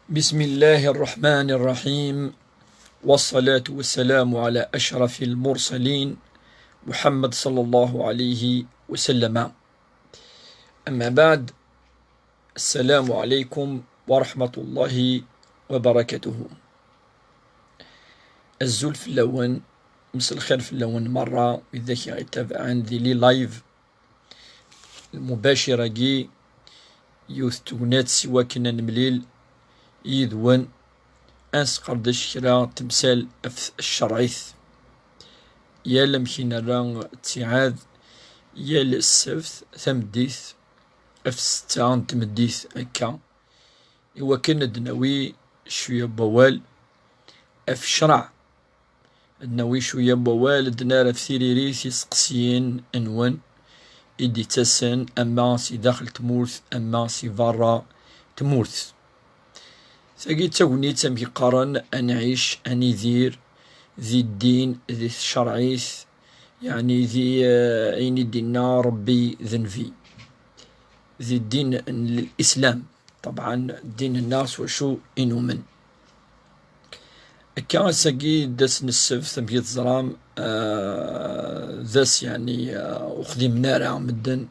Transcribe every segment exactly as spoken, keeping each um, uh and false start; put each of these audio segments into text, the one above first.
بسم الله الرحمن الرحيم، والصلاة والسلام على أشرف المرسلين محمد صلى الله عليه وسلم. أما بعد، السلام عليكم ورحمة الله وبركاته. Azul fell-awen, mselxir fell-awen merra, widak i ɣ-ittabaɛen di les lives. Lmubacir-agi, yiwet n tegnit s wakken ad nemlil yid-wen, ad nesqerdec kra n temsal ɣef tcerɛit. Yal amek i nerra ttiɛad, yal ssebt tameddit, ɣef ssetta n tmeddit akka, i wakken ad d-nawi cwiya n wawal ɣef ccreɛ. Ad d-nawi cwiya n wawal, ad d-nerr ɣef tiririt iseqsiyen-nwen i d-ittasen, ama si daxel tmurt, ama si berra tmurt. Tagi d tagnit, amek i qqaren, ad nɛic, ad nidir di ddin, di tcerɛit, yeɛni di, eh, ayen i d-inna Ṛebbi d Nnbi, di ddin n Lislam. Ṭebɛen, ddin-nneɣ s wacu i numen. Akka, ass-agi d ass n ssebt, amek i teẓram, ah, d ass, yeɛni, ah, ur xdimen ara medden,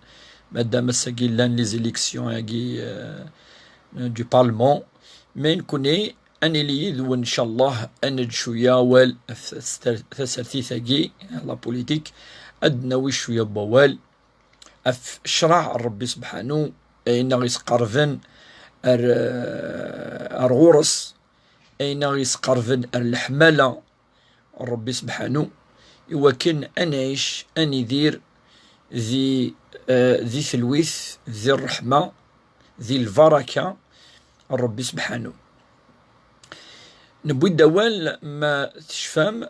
madam ass-agi llan les élections-agi, ah, du Parlement. Mais nekkni, ad nili yid-wen, ncallah, ad neǧǧ cwiya awal ɣef tas-, tasertit-agi, la politique, ad d-nawi cwiya n wawal ɣef ccreɛ n Ṛebbi sebḥanu, ayen i ɣ-isqerben ar, ar ɣur-s, ayen i ɣ-isqerben ar leḥmala n Ṛebbi sebḥanu, i wakken ad nɛic, ad nidir di, eh, di telwit, di ṛṛeḥma, di lbaraka n Ṛebbi sebḥanu. Newwi-d awal, ma tecfam,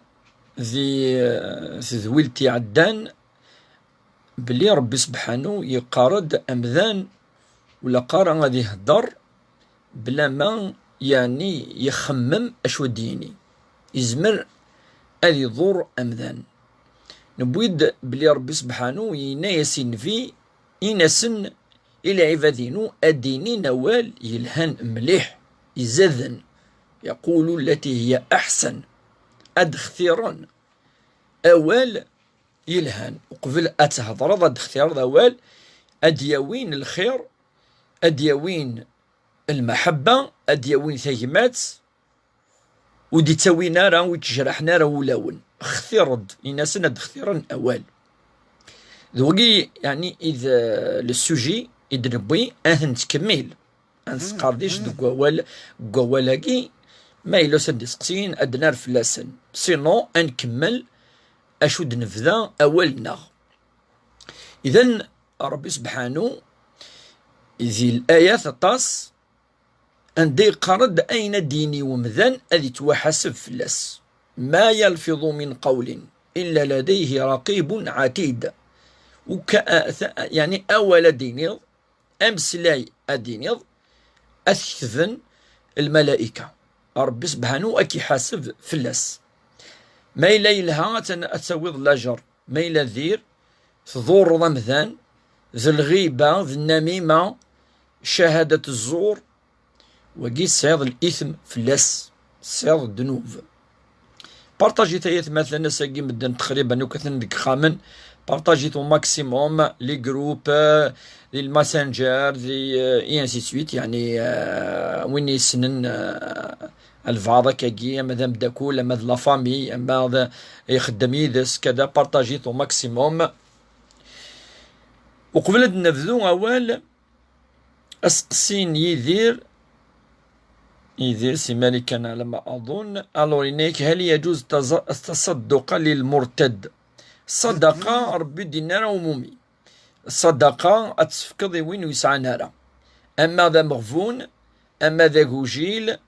di, eh, tedwilt iɛeddan, belli Ṛebbi sebḥanu yeqqar-d amdan ur ilaq ara ad ihedder bla ma, yeɛni, ixemmem acu ad d-yini. Izmer ad iḍurr amdan. Newwi-d belli Ṛebbi sebḥanu yenna-yas i Nnbi, in-asen i lɛibad-inu ad d-inin awal yelhan mliḥ, izaden, yaqulu llati hiya aḥsan, ad xtiren awal yelhan. Uqbel ad thedreḍ, ad d-xtireḍ awal, ad d-yawin lxir, ad d-yawin lmaḥebba, ad d-yawin tagmat, ur d-ittawin ara, ur d-ttejraḥen ara ulawen. Xtir-d, in-asen ad d-xtiren awal. D wagi, yeɛni, i d, eh, le sujet i d-newwi, ad t-nettkemmil. Ad nesqerdic deg wawal, deg wawal-agi, ma yella usan d-iseqsiyen, ad d-nerr fell-asen. Sinon, ad nkemmel acu d-nebda awal-nneɣ. Idan, Ṛebbi sebḥanu, di l-ayat aṭas, anda yeqqar-d ayen ad d-yini wemdan ad yettwaḥaseb fell-as. Ma yalfiḍu min qawlin illa ladayhi raqibun ɛatid. Uka-, a-, ta-, yeɛni awal ad d-tiniḍ, ameslay ad d-tiniḍ, ad t-ketben lmalayika. Ṛebbi sebḥanu ad k-iḥaseb fell-as. Ma yella yelha, ad t-, ad tawiḍ lajer. Ma yella dir, tḍurreḍ amdan, d lɣiba, d nnamima, cahadat zzur, wagi tesɛiḍ lithem fell-as, tesɛiḍ ddnub. Partajit ay atmaten, ass-agi medden taqriban akk atan deg yexxamen. Partajit au maximum, les groupes, di le messenger, di, euh, et ainsi de suite. Yeɛni, euh, win yessnen, euh, albaɛḍ akkagi, ama d ameddakel, ama d la famille, ama d ixeddem yid-s, kada, partajit au maximum. Uqbel ad d-nebdu awal, aseqsi n Yidir, Yidir si Marikan, ɛla ma aḍun, alors yenna-yak: هل يجوز التز-، التصدق للمرتد؟ Ṣṣadaqa, Ṛebbi ur d-yenni ara umumi. Ṣṣadaqa ad tt-tefkeḍ i win ur yesɛan ara. Ama d ameɣbun, ama d agujil,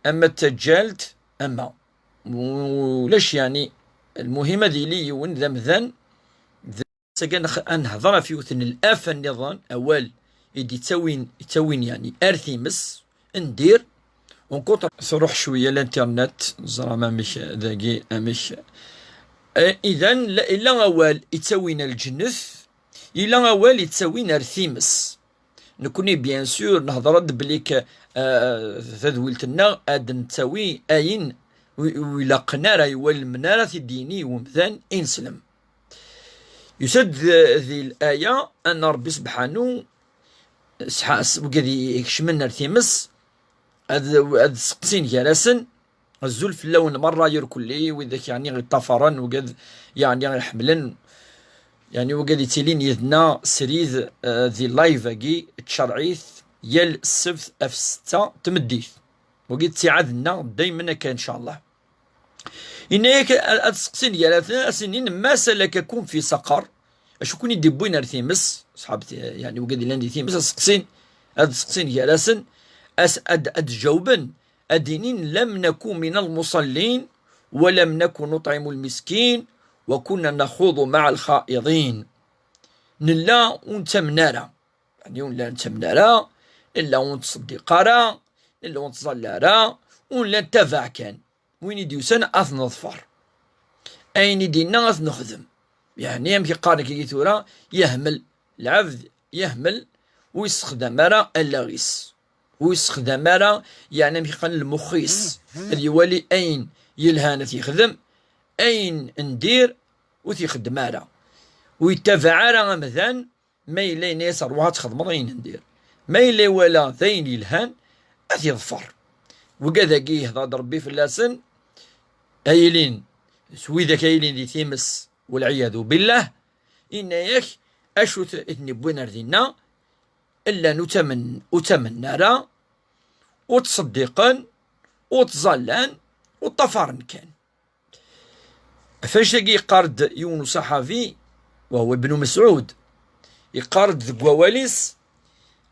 ama d taǧǧalt, ama. Ulac, yeɛni, lmuhim ad yili yiwen d amdan, d-, ad nehḍer ɣef yiwet n lafa nniḍen, awal i d-ittawin, ittawin, yeɛni, ar times, ndir, on contre, truḥ cwiya l'internet, ẓram amek dagi, amek. Eh, idan, la, illa awal ittawin ar lǧennet, illa awal ittawin ar times. Nekkni, bien sûr, nehḍer-d belli k-, eh, tadwilt-nneɣ ad nettawi ayen wi, wi ilaqen ara, i walmen ara t-id-yini i wemdan ineslem. Yusa-d di, di laya anna Ṛebbi sebḥanu, sḥa-, s-, wigad i-, ikecmen ar times, ad, ad seqsin gar-asen, azul fell-awen merra irkelli, widak yeɛni iṭṭafaren, wigad yeɛni iḥemmlen, yeɛni wigad ittilin yid-neɣ srid, eh, di live-agi, tcerɛit yal ssebt af ssetta n tmeddit. Wagi ttiɛad-nneɣ daymen akka, ncallah. Inna-yak ad, ad seqsin gar-asen, ad s-inin: "Ma salakakum fi saqar?" Acu ken-id-iwwin ar times? Ṣṣḥab, yeɛni wigad illan di times, ad seqsin, ad seqsin gar-asen, as-, ad, ad jawben, ad inin: "Lam naku min al-musallin, wa lam naku nut'imu al-miskin, wa kunna naxuḍu ma'a al-xa'iḍin." Nella ur nettamen ara. Yeɛni ur nella nettamen ara, nella ur nettṣeddiq ara, nella ur nettẓalla ara, ur nella nettabaɛ kan. Win i d-yusan ad t-neḍfer. Ayen i d-yenna ad t-nexdem. Yeɛni amek i qqaren akka tura, yehmel. Lɛebd yehmel, ur yessexdam ara allaɣ-is. Ur yessexdam ara, yeɛni amek i qqaren, lmux-is. Ad iwali ayen yelhan ad t-yexdem, ayen n dir ur t-ixeddem ara. Ur yettabaɛ ara amdan, ma yella yenna-yas ṛwaḥ ad txedmeḍ ayen n dir. Ma yella iwala d ayen yelhan, ad t-iḍfer. Wigad-agi yehḍer-d Ṛebbi fell-asen, ay ilin, s widak ay ilin di times, walɛiyadu billah, inna-yak acu t-, i ten-iwwin ar dinna, llan ur ttamen-, ur ttamen ara, ur ttṣeddiqen, ur ttẓallan, ur ṭṭafaren kan. Ɣef wannect-agi yeqqar-d yiwen uṣaḥabi, wa huwa Ibnu Mesɛud, yeqqar-d deg wawal-is: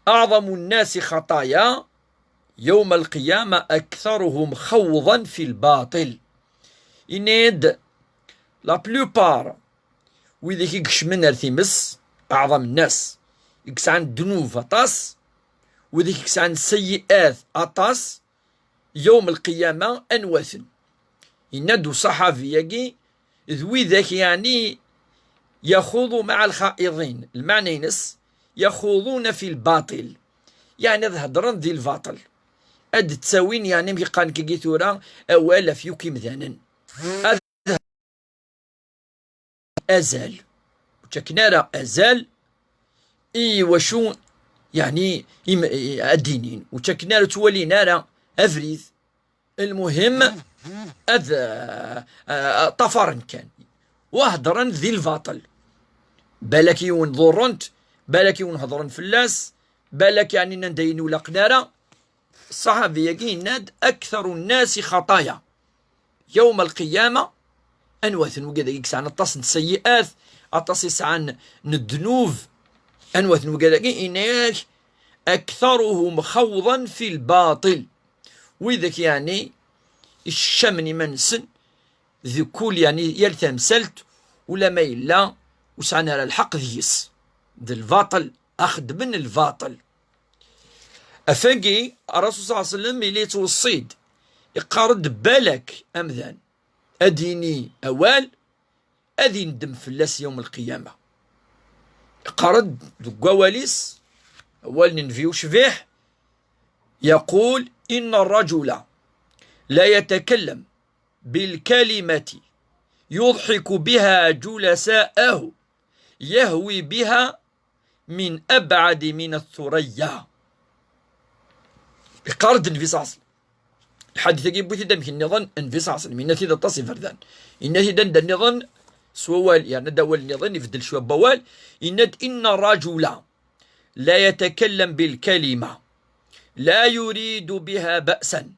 "Aɛḍamu nnasi xaṭaya yawma lqiyama aktharuhum xawḍan fi lbaṭil." Yenna-d, la plupart widak i ikecmen ar times, aɛḍam nnas, i yesɛan ddnub aṭas, widak i yesɛan seyyi'at aṭas, yawm lqiyama, anwa-ten? Yenna-d uṣaḥabi-agi, d widak, yeɛni, yaxuḍu ma'a lxa'iḍin, lmeɛna-ines, yaxuḍuna fi lbaṭil, yeɛni ad heddren di lbaṭel, ad d-ttawin, yeɛni, amek i qqaren kagi tura, awal ɣef yakk imdanen. Ad azal. Ur ttaken ara azal i wacu, yeɛni, im-, i-, ad d-inin. Ur ttaken ara, ur ttwalin ara abrid. Lmuhim, ad, ah, ah, ṭṭafaren kan. U heddren di lbaṭel. Balak yiwen ḍurren-t, balak yiwen heddren fell-as, balak, yeɛni, nnan-d ayen ur laqen ara. Ṣṣaḥabi-agi yenna-d: "Aktharu nnasi xaṭaya yawma lqiyama." Anwa-ten wigad-agi i yesɛan aṭas n sseyyi'at, aṭas i sɛan n ddnub? Anwa-ten wigad-agi? Yenna-yak: "Aktharuhum xawḍan fi lbaṭil." Widak, yeɛni, isekcamen iman-nsen di kul, yeɛni, yal tamsalt, ulama yella ur sɛan ara lḥeqq deg-s. D lbaṭel, a xeddmen lbaṭel. Afagi, Rasul ṣalla Llahu ɛalayhi wa sallam, yella yettweṣṣi-d, yeqqar-d: balak amdan ad d-yini awal, ad yendem fell-as yawm lqiyama. Yeqqar-d deg wawal-is, awal n Nnbi ucbiḥ, yaqul: "Inna rrajula la yatakallam bilkalimati yudḥiku biha julasa'ahu, yahwi biha min abɛadi min ath-thuraya." Yeqqar-d Nnbi ṣalla Llahu ɛalayhi wa sallam. Lḥadit-agi yewwi-t-id amek nniḍen Nnbi ṣalla Llahu ɛalayhi wa sallam. Yenna-t-id aṭas iberdan. Yenna-t-id anda nniḍen s wawal, yerna-d awal nniḍen, ibeddel cwiya n wawal. Yenna-d: "Inna rrajula la yatakallam bilkalima la yuridu biha ba'san,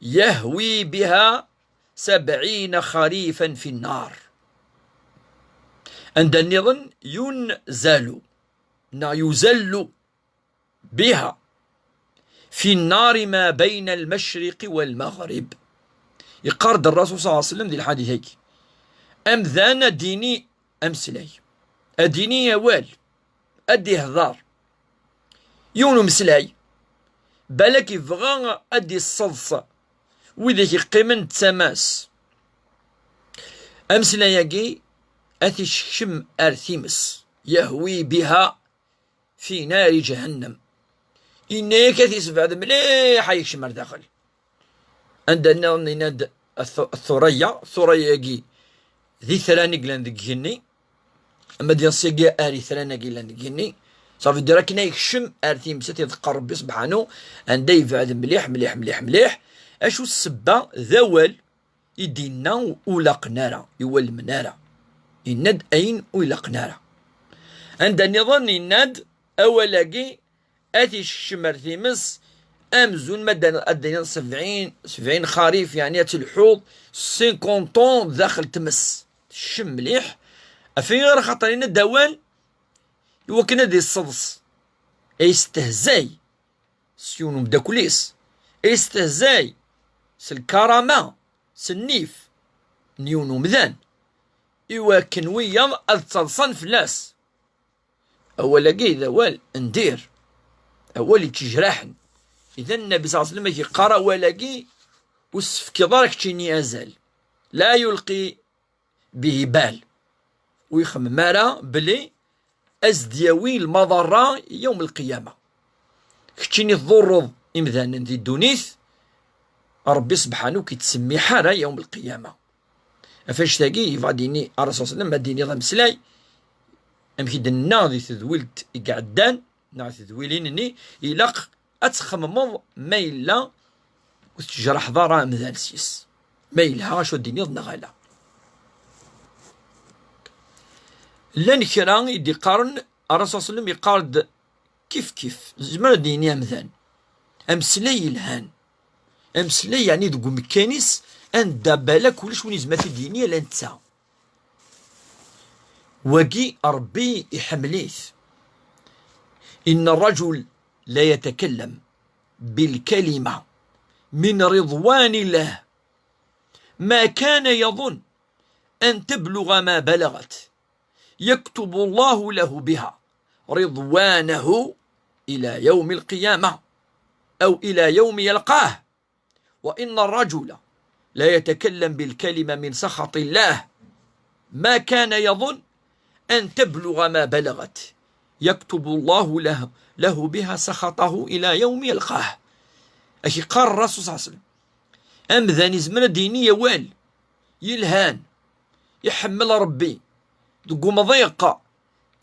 yahwi biha sabɛina xarifan fi nnar." Anda nniḍen: "Yunzalu, neɣ yuzallu biha fi nnari ma bayna al-mashriqi wal-maghrib." Yeqqar-d Rasul ṣalla Llahu ɛalayhi wa sallam di lḥadit-agi: amdan ad d-yini ameslay, ad d-yini awal, ad d-ihder yiwen umeslay, balak yebɣa ad d-isseḍs widak yeqqimen d tama-s. Ameslay-agi ad t-isekcem ar times, yahwi biha في نار جهنم. Yenna-yak ad t-yessebɛed mliḥ ad yekcem ar daxel. Anda nniḍen yenna-d Th-, Thuraya, Thuraya-agi d itran i yellan deg igenni, ama d iḍes-agi ar itran-agi yellan deg igenni, ça veut dire akken ad yekcem ar times ad t-iḍeqqer Rebbi sebḥanu, anda yebɛed mliḥ, mliḥ, mliḥ, mliḥ. Acu ssebba? D awal i d-yenna ur ilaqen ara, i walmen ara. Yenna-d ayen ur ilaqen ara. Anda nniḍen yenna-d awal-agi ad t-yekcem ar times, amzun ma d-, ad d-tiniḍ sebɛin, sebɛin xarif, yeɛni ad telḥuḍ cinquante ans daxel tmes. Teccem mliḥ. Ɣef ayen ara xaṭer yenna-d awal, iwakken ad yesseḍs, ad yestehzay s yiwen umeddakel-is, ad yestehzay s lkarama, s nnif n yiwen umdan, iwakken wiyaḍ ad ttaḍsan fell-as. Awal-agi d awal n dir, awal yettejraḥen. Idan, Nnabi ṣalla Llahu ɛalayhi wa sallam ak-yeqqar awal-agi ur s-tefkiḍ ara keččini azal. La yulqi bihi bal. Ur ixemmem ara belli ad s-d-yawi lmaḍerra yawm lqiyama. Keččini tḍurreḍ imdanen di ddunit, Rebbi sebḥanu ur k-ittsemmiḥ ara yawm lqiyama. Ɣef annect-agi, yebɣa ad d-yini Ṛṛasul ṣalla Llahu ɛalayhi wa sallam, ad d-yiniḍ ameslay, amek i d-nenna di tedwilt i iɛeddan, neɣ tedwilin-nni, ilaq ad txemmeḍ ma yella ur tettejraḥeḍ ara amdan s-yes. Ma yelha acu ad d-tiniḍ neɣ ala. Llan kra i d-iqqaren, Ṛṛasul ṣalla Llahu ɛalayhi wa sallam yeqqar-d kif kif, nezmer ad d-yini amdan. Ameslay yelhan. Ameslay, yeɛni deg umekkan-is, anda balak ulac win izmer ad t-id-yini ala netta. Wagi, Ṛebbi iḥemmel-it. إن الرجل ليتكلم بالكلمة من رضوان الله ما كان يظن أن تبلغ ما بلغت يكتب الله له بها رضوانه إلى يوم القيامة أو إلى يوم يلقاه. وإن الرجل ليتكلم بالكلمة من سخط الله ما كان يظن أن تبلغ ما بلغت يكتب الله له, له بها سخطه إلى يوم يلقاه. Ak-yeqqar Ṛṛasul ṣalla Llahu ɛalayhi wa sallam, amdan izmer ad d-yini awal yelhan, iḥemmel Ṛebbi, deg umḍiq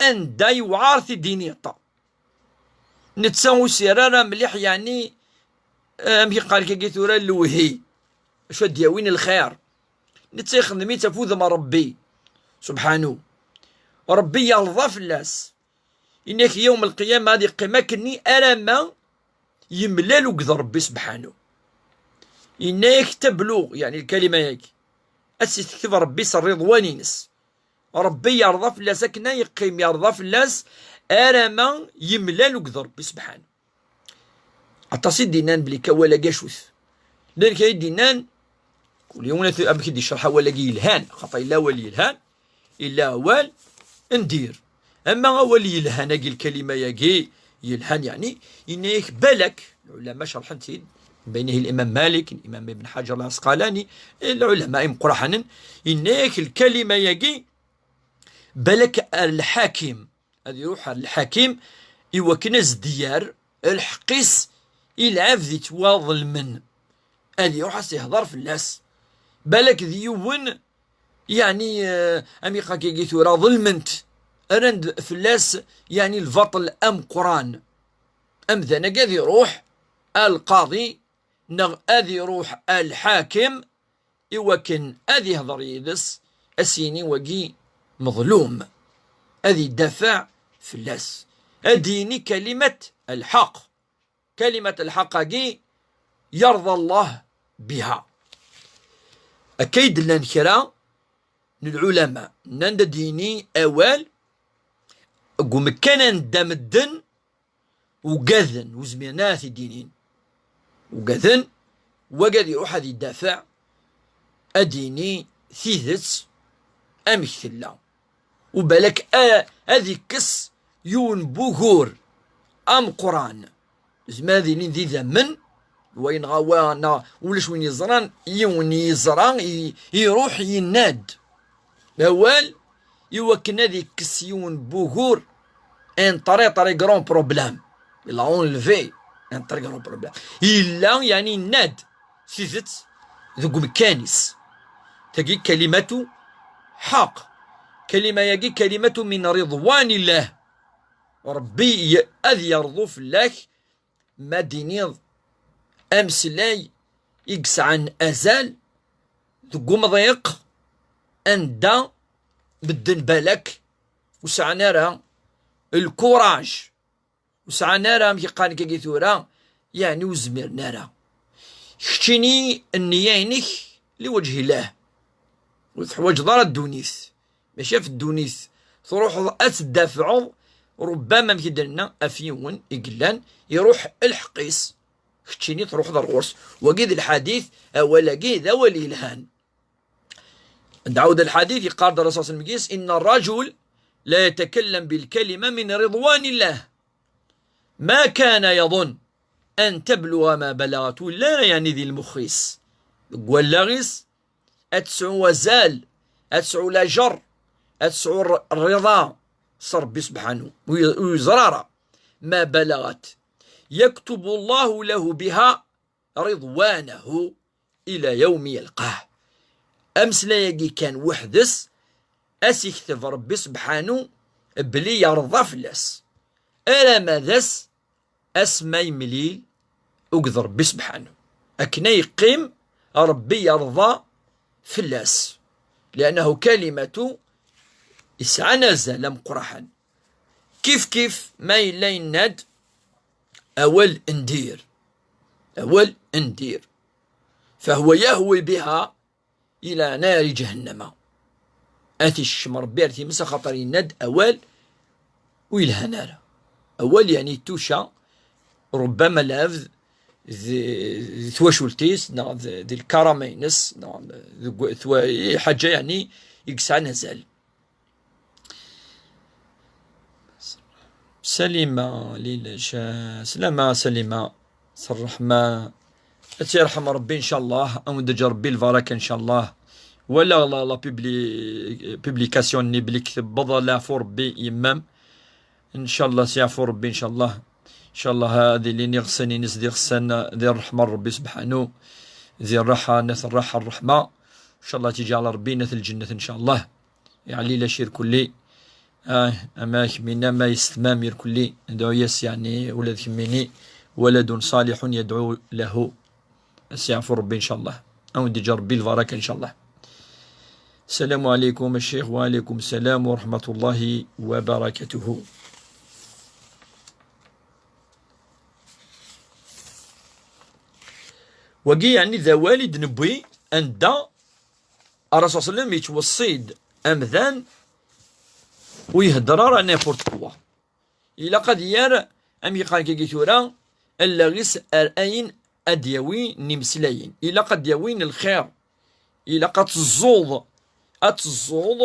anda yewɛer ad t-id-yini. Netta ur s-yerra ara mliḥ, yeɛni, eh, amek i qqar kagi tura, lewhi, acu ad d-yawin lxir. Netta ixdem-itt ɣef wudem n Ṛebbi, subḥanu. Ṛebbi yerḍa fell-as. Yenna-k yawm lqiyama ad yeqqim akkenni alamma yemlal akked Ṛebbi, subḥanu. Yenna-yak tabluɣ, yeɛni lkalima-yagi, ad s-tekteb Ṛebbi s ṛṛiḍwan-ines. Ṛebbi yerḍa fell-as akken ad yeqqim, yerḍa fell-as alamma yemlal akked Ṛebbi, subḥanu. Aṭas i d-yennan belli awal-agi acu-t. Llan kra i d-yennan, kul yiwen at-, amek i d-icerḥ awal-agi yelhan, xaṭer yella awal yelhan, yella awal n dir. Ama awal yelhan-agi, lkalima-agi yelhan, yeɛni, yenna-yak balak, lɛulama cerḥen-t-id, بينهم الإمام مالك، الإمام ابن حجر العسقلاني، lɛulama imeqqraḥen, yenna-yak lkalima-agi, balak ar lḥakim, ad iruḥ ar lḥakim, iwakken ad s-d-yerr lḥeqq-is i lɛebd yettwaḍelmen. Ad iruḥ ad s-ihḍer fell-as. Balak d yiwen, yeɛni, eh, am iqakagi tura, ḍelmen-t, rran-d fell-as, yeɛni, lbaṭel ameqqran. Amdan-agi ad iruḥ ar lqaḍi, neɣ ad iruḥ ar lḥakim, iwakken ad ihḍer yid-s, ad s-yini wagi meḍlum, ad idafeɛ fell-as, ad d-yini kalimat lḥeqq. Kalimat lḥeqq-agi yerḍa Allah biha. Akka i d-llan kra n lɛulama, nnan-d ad d-yini awal deg umekkan anda medden ugaden, ur zmiren ara ad t-id-inin. Ugaden, wagi ad iruḥ ad idafeɛ, ad d-yini tidet amek tella. U balak a-, ad ikkes yiwen n wugur ameqqran. Zmer ad ilin d idammen, wa yenɣa wa, neɣ ulac win yeẓran, yiwen yeẓra, i-, iruḥ yenna-d awal, iwakken ad ikkes yiwen n wugur un très très grand problème. Il a enlevé un très grand problème. Yella, yeɛni, yenna-d tidet deg umkan-is. Tagi kalimatu ḥaq. Kalima-yagi kalimatu min riḍwanillah. Ṛebbi y-, ad yerḍu fell-ak ma d-tiniḍ ameslay i yesɛan azal deg umḍiq anda medden balak ur sɛan ara lkuraj, ur sɛan ara, amek i qqaren akka tura, yeɛni ur zmiren ara. Keččini nniya-inek liwajhi llah. Ur teḥwaǧeḍ ara ddunit. Maca ɣef ddunit, truḥeḍ ad teddafɛeḍ, rubbama, amek i d-nenna, ɣef yiwen i yellan, iruḥ lḥeqq-is, keččini truḥeḍ ar ɣur-s. Wagi d lḥadit, awal-agi d awal yelhan. Ad nɛawed lḥadit, yeqqar-d Ṛṛasul صلى الله عليه وسلم: إن الرجل لا يتكلم بالكلمة من رضوان الله ما كان يظن أن تبلغ ما بلغت. Ur yelli ara, yeɛni, di lmux-is, deg wallaɣ-is, ad tesɛu azal, ad tesɛu lajer, ad tesɛu r-, rriḍa s Ṛebbi subḥanu. Ur ye-, ur yeẓri ara. ما بلغت يكتب الله له بها رضوانه إلى يوم يلقاه. Ameslay-agi kan weḥd-s, ad s-ikteb Ṛebbi subḥanu belli yerḍa fell-as. Alamma d ass asma yemlil akked Ṛebbi subḥanu. Akken ay yeqqim, Ṛebbi yerḍa fell-as. لأنه كلمة yesɛan azal ameqqraḥen. Kif kif ma yella yenna-d awal n dir. Awal n dir. فهو يهوي بها إلى نار جهنم. Ad t-isekcem Ṛebbi ar times, axaṭer yenna-d awal ur yelhan ara. Awal, yeɛni, yettuca, rubbama, lɛebd d, d twacult-is, neɣ d, d lkarama-ines, neɣ deg twa-, ḥaǧa, yeɛni, i yesɛan azal. Salima, Lila, ca-, slama, Salima, s ṛṛeḥma. Ad tt-yerḥem Ṛebbi, ncallah. Ad wen-d-yeǧǧ Ṛebbi lbaraka, ncallah. Walaɣ la, la publi-, publication-nni belli ktebbeḍ, leɛfu Ṛebbi yemmam. Ncallah, s yeɛfu Ṛebbi, ncallah. Ncallah ad ilin iɣsan-ines d iɣsan di ṛṛeḥma n Ṛebbi subḥanu, di ṛṛaḥa, nat ṛṛaḥa, ṛṛeḥma. Ncallah ad tt-yeǧɛel Ṛebbi nat lǧennet, ncallah. Yeɛli lac irkelli. Ah, ama kemmini, ama yessetma-m irkelli. Nedɛu-yas, yeɛni, ula d kemmini. ولد صالح يدعو له. Ad s-yeɛfu Ṛebbi, ncallah. Ad wen-d-yeǧǧ Ṛebbi lbaraka, ncallah. السلام عليكم الشيخ. وعليكم السلام ورحمة الله وبركاته. Wagi, yeɛni, d awal i d-newwi anda Ṛṛasul صلى الله عليه وسلم yettweṣṣi-d amdan ur ihedder ara n'importe quoi. Ilaq ad yerr, am yeqqar kagi tura, allaɣ-is ar ayen ad d-yawi n imeslayen. Ilaq ad d-yawi n lxir. Ilaq ad teẓẓuḍ, ad teẓẓuḍ,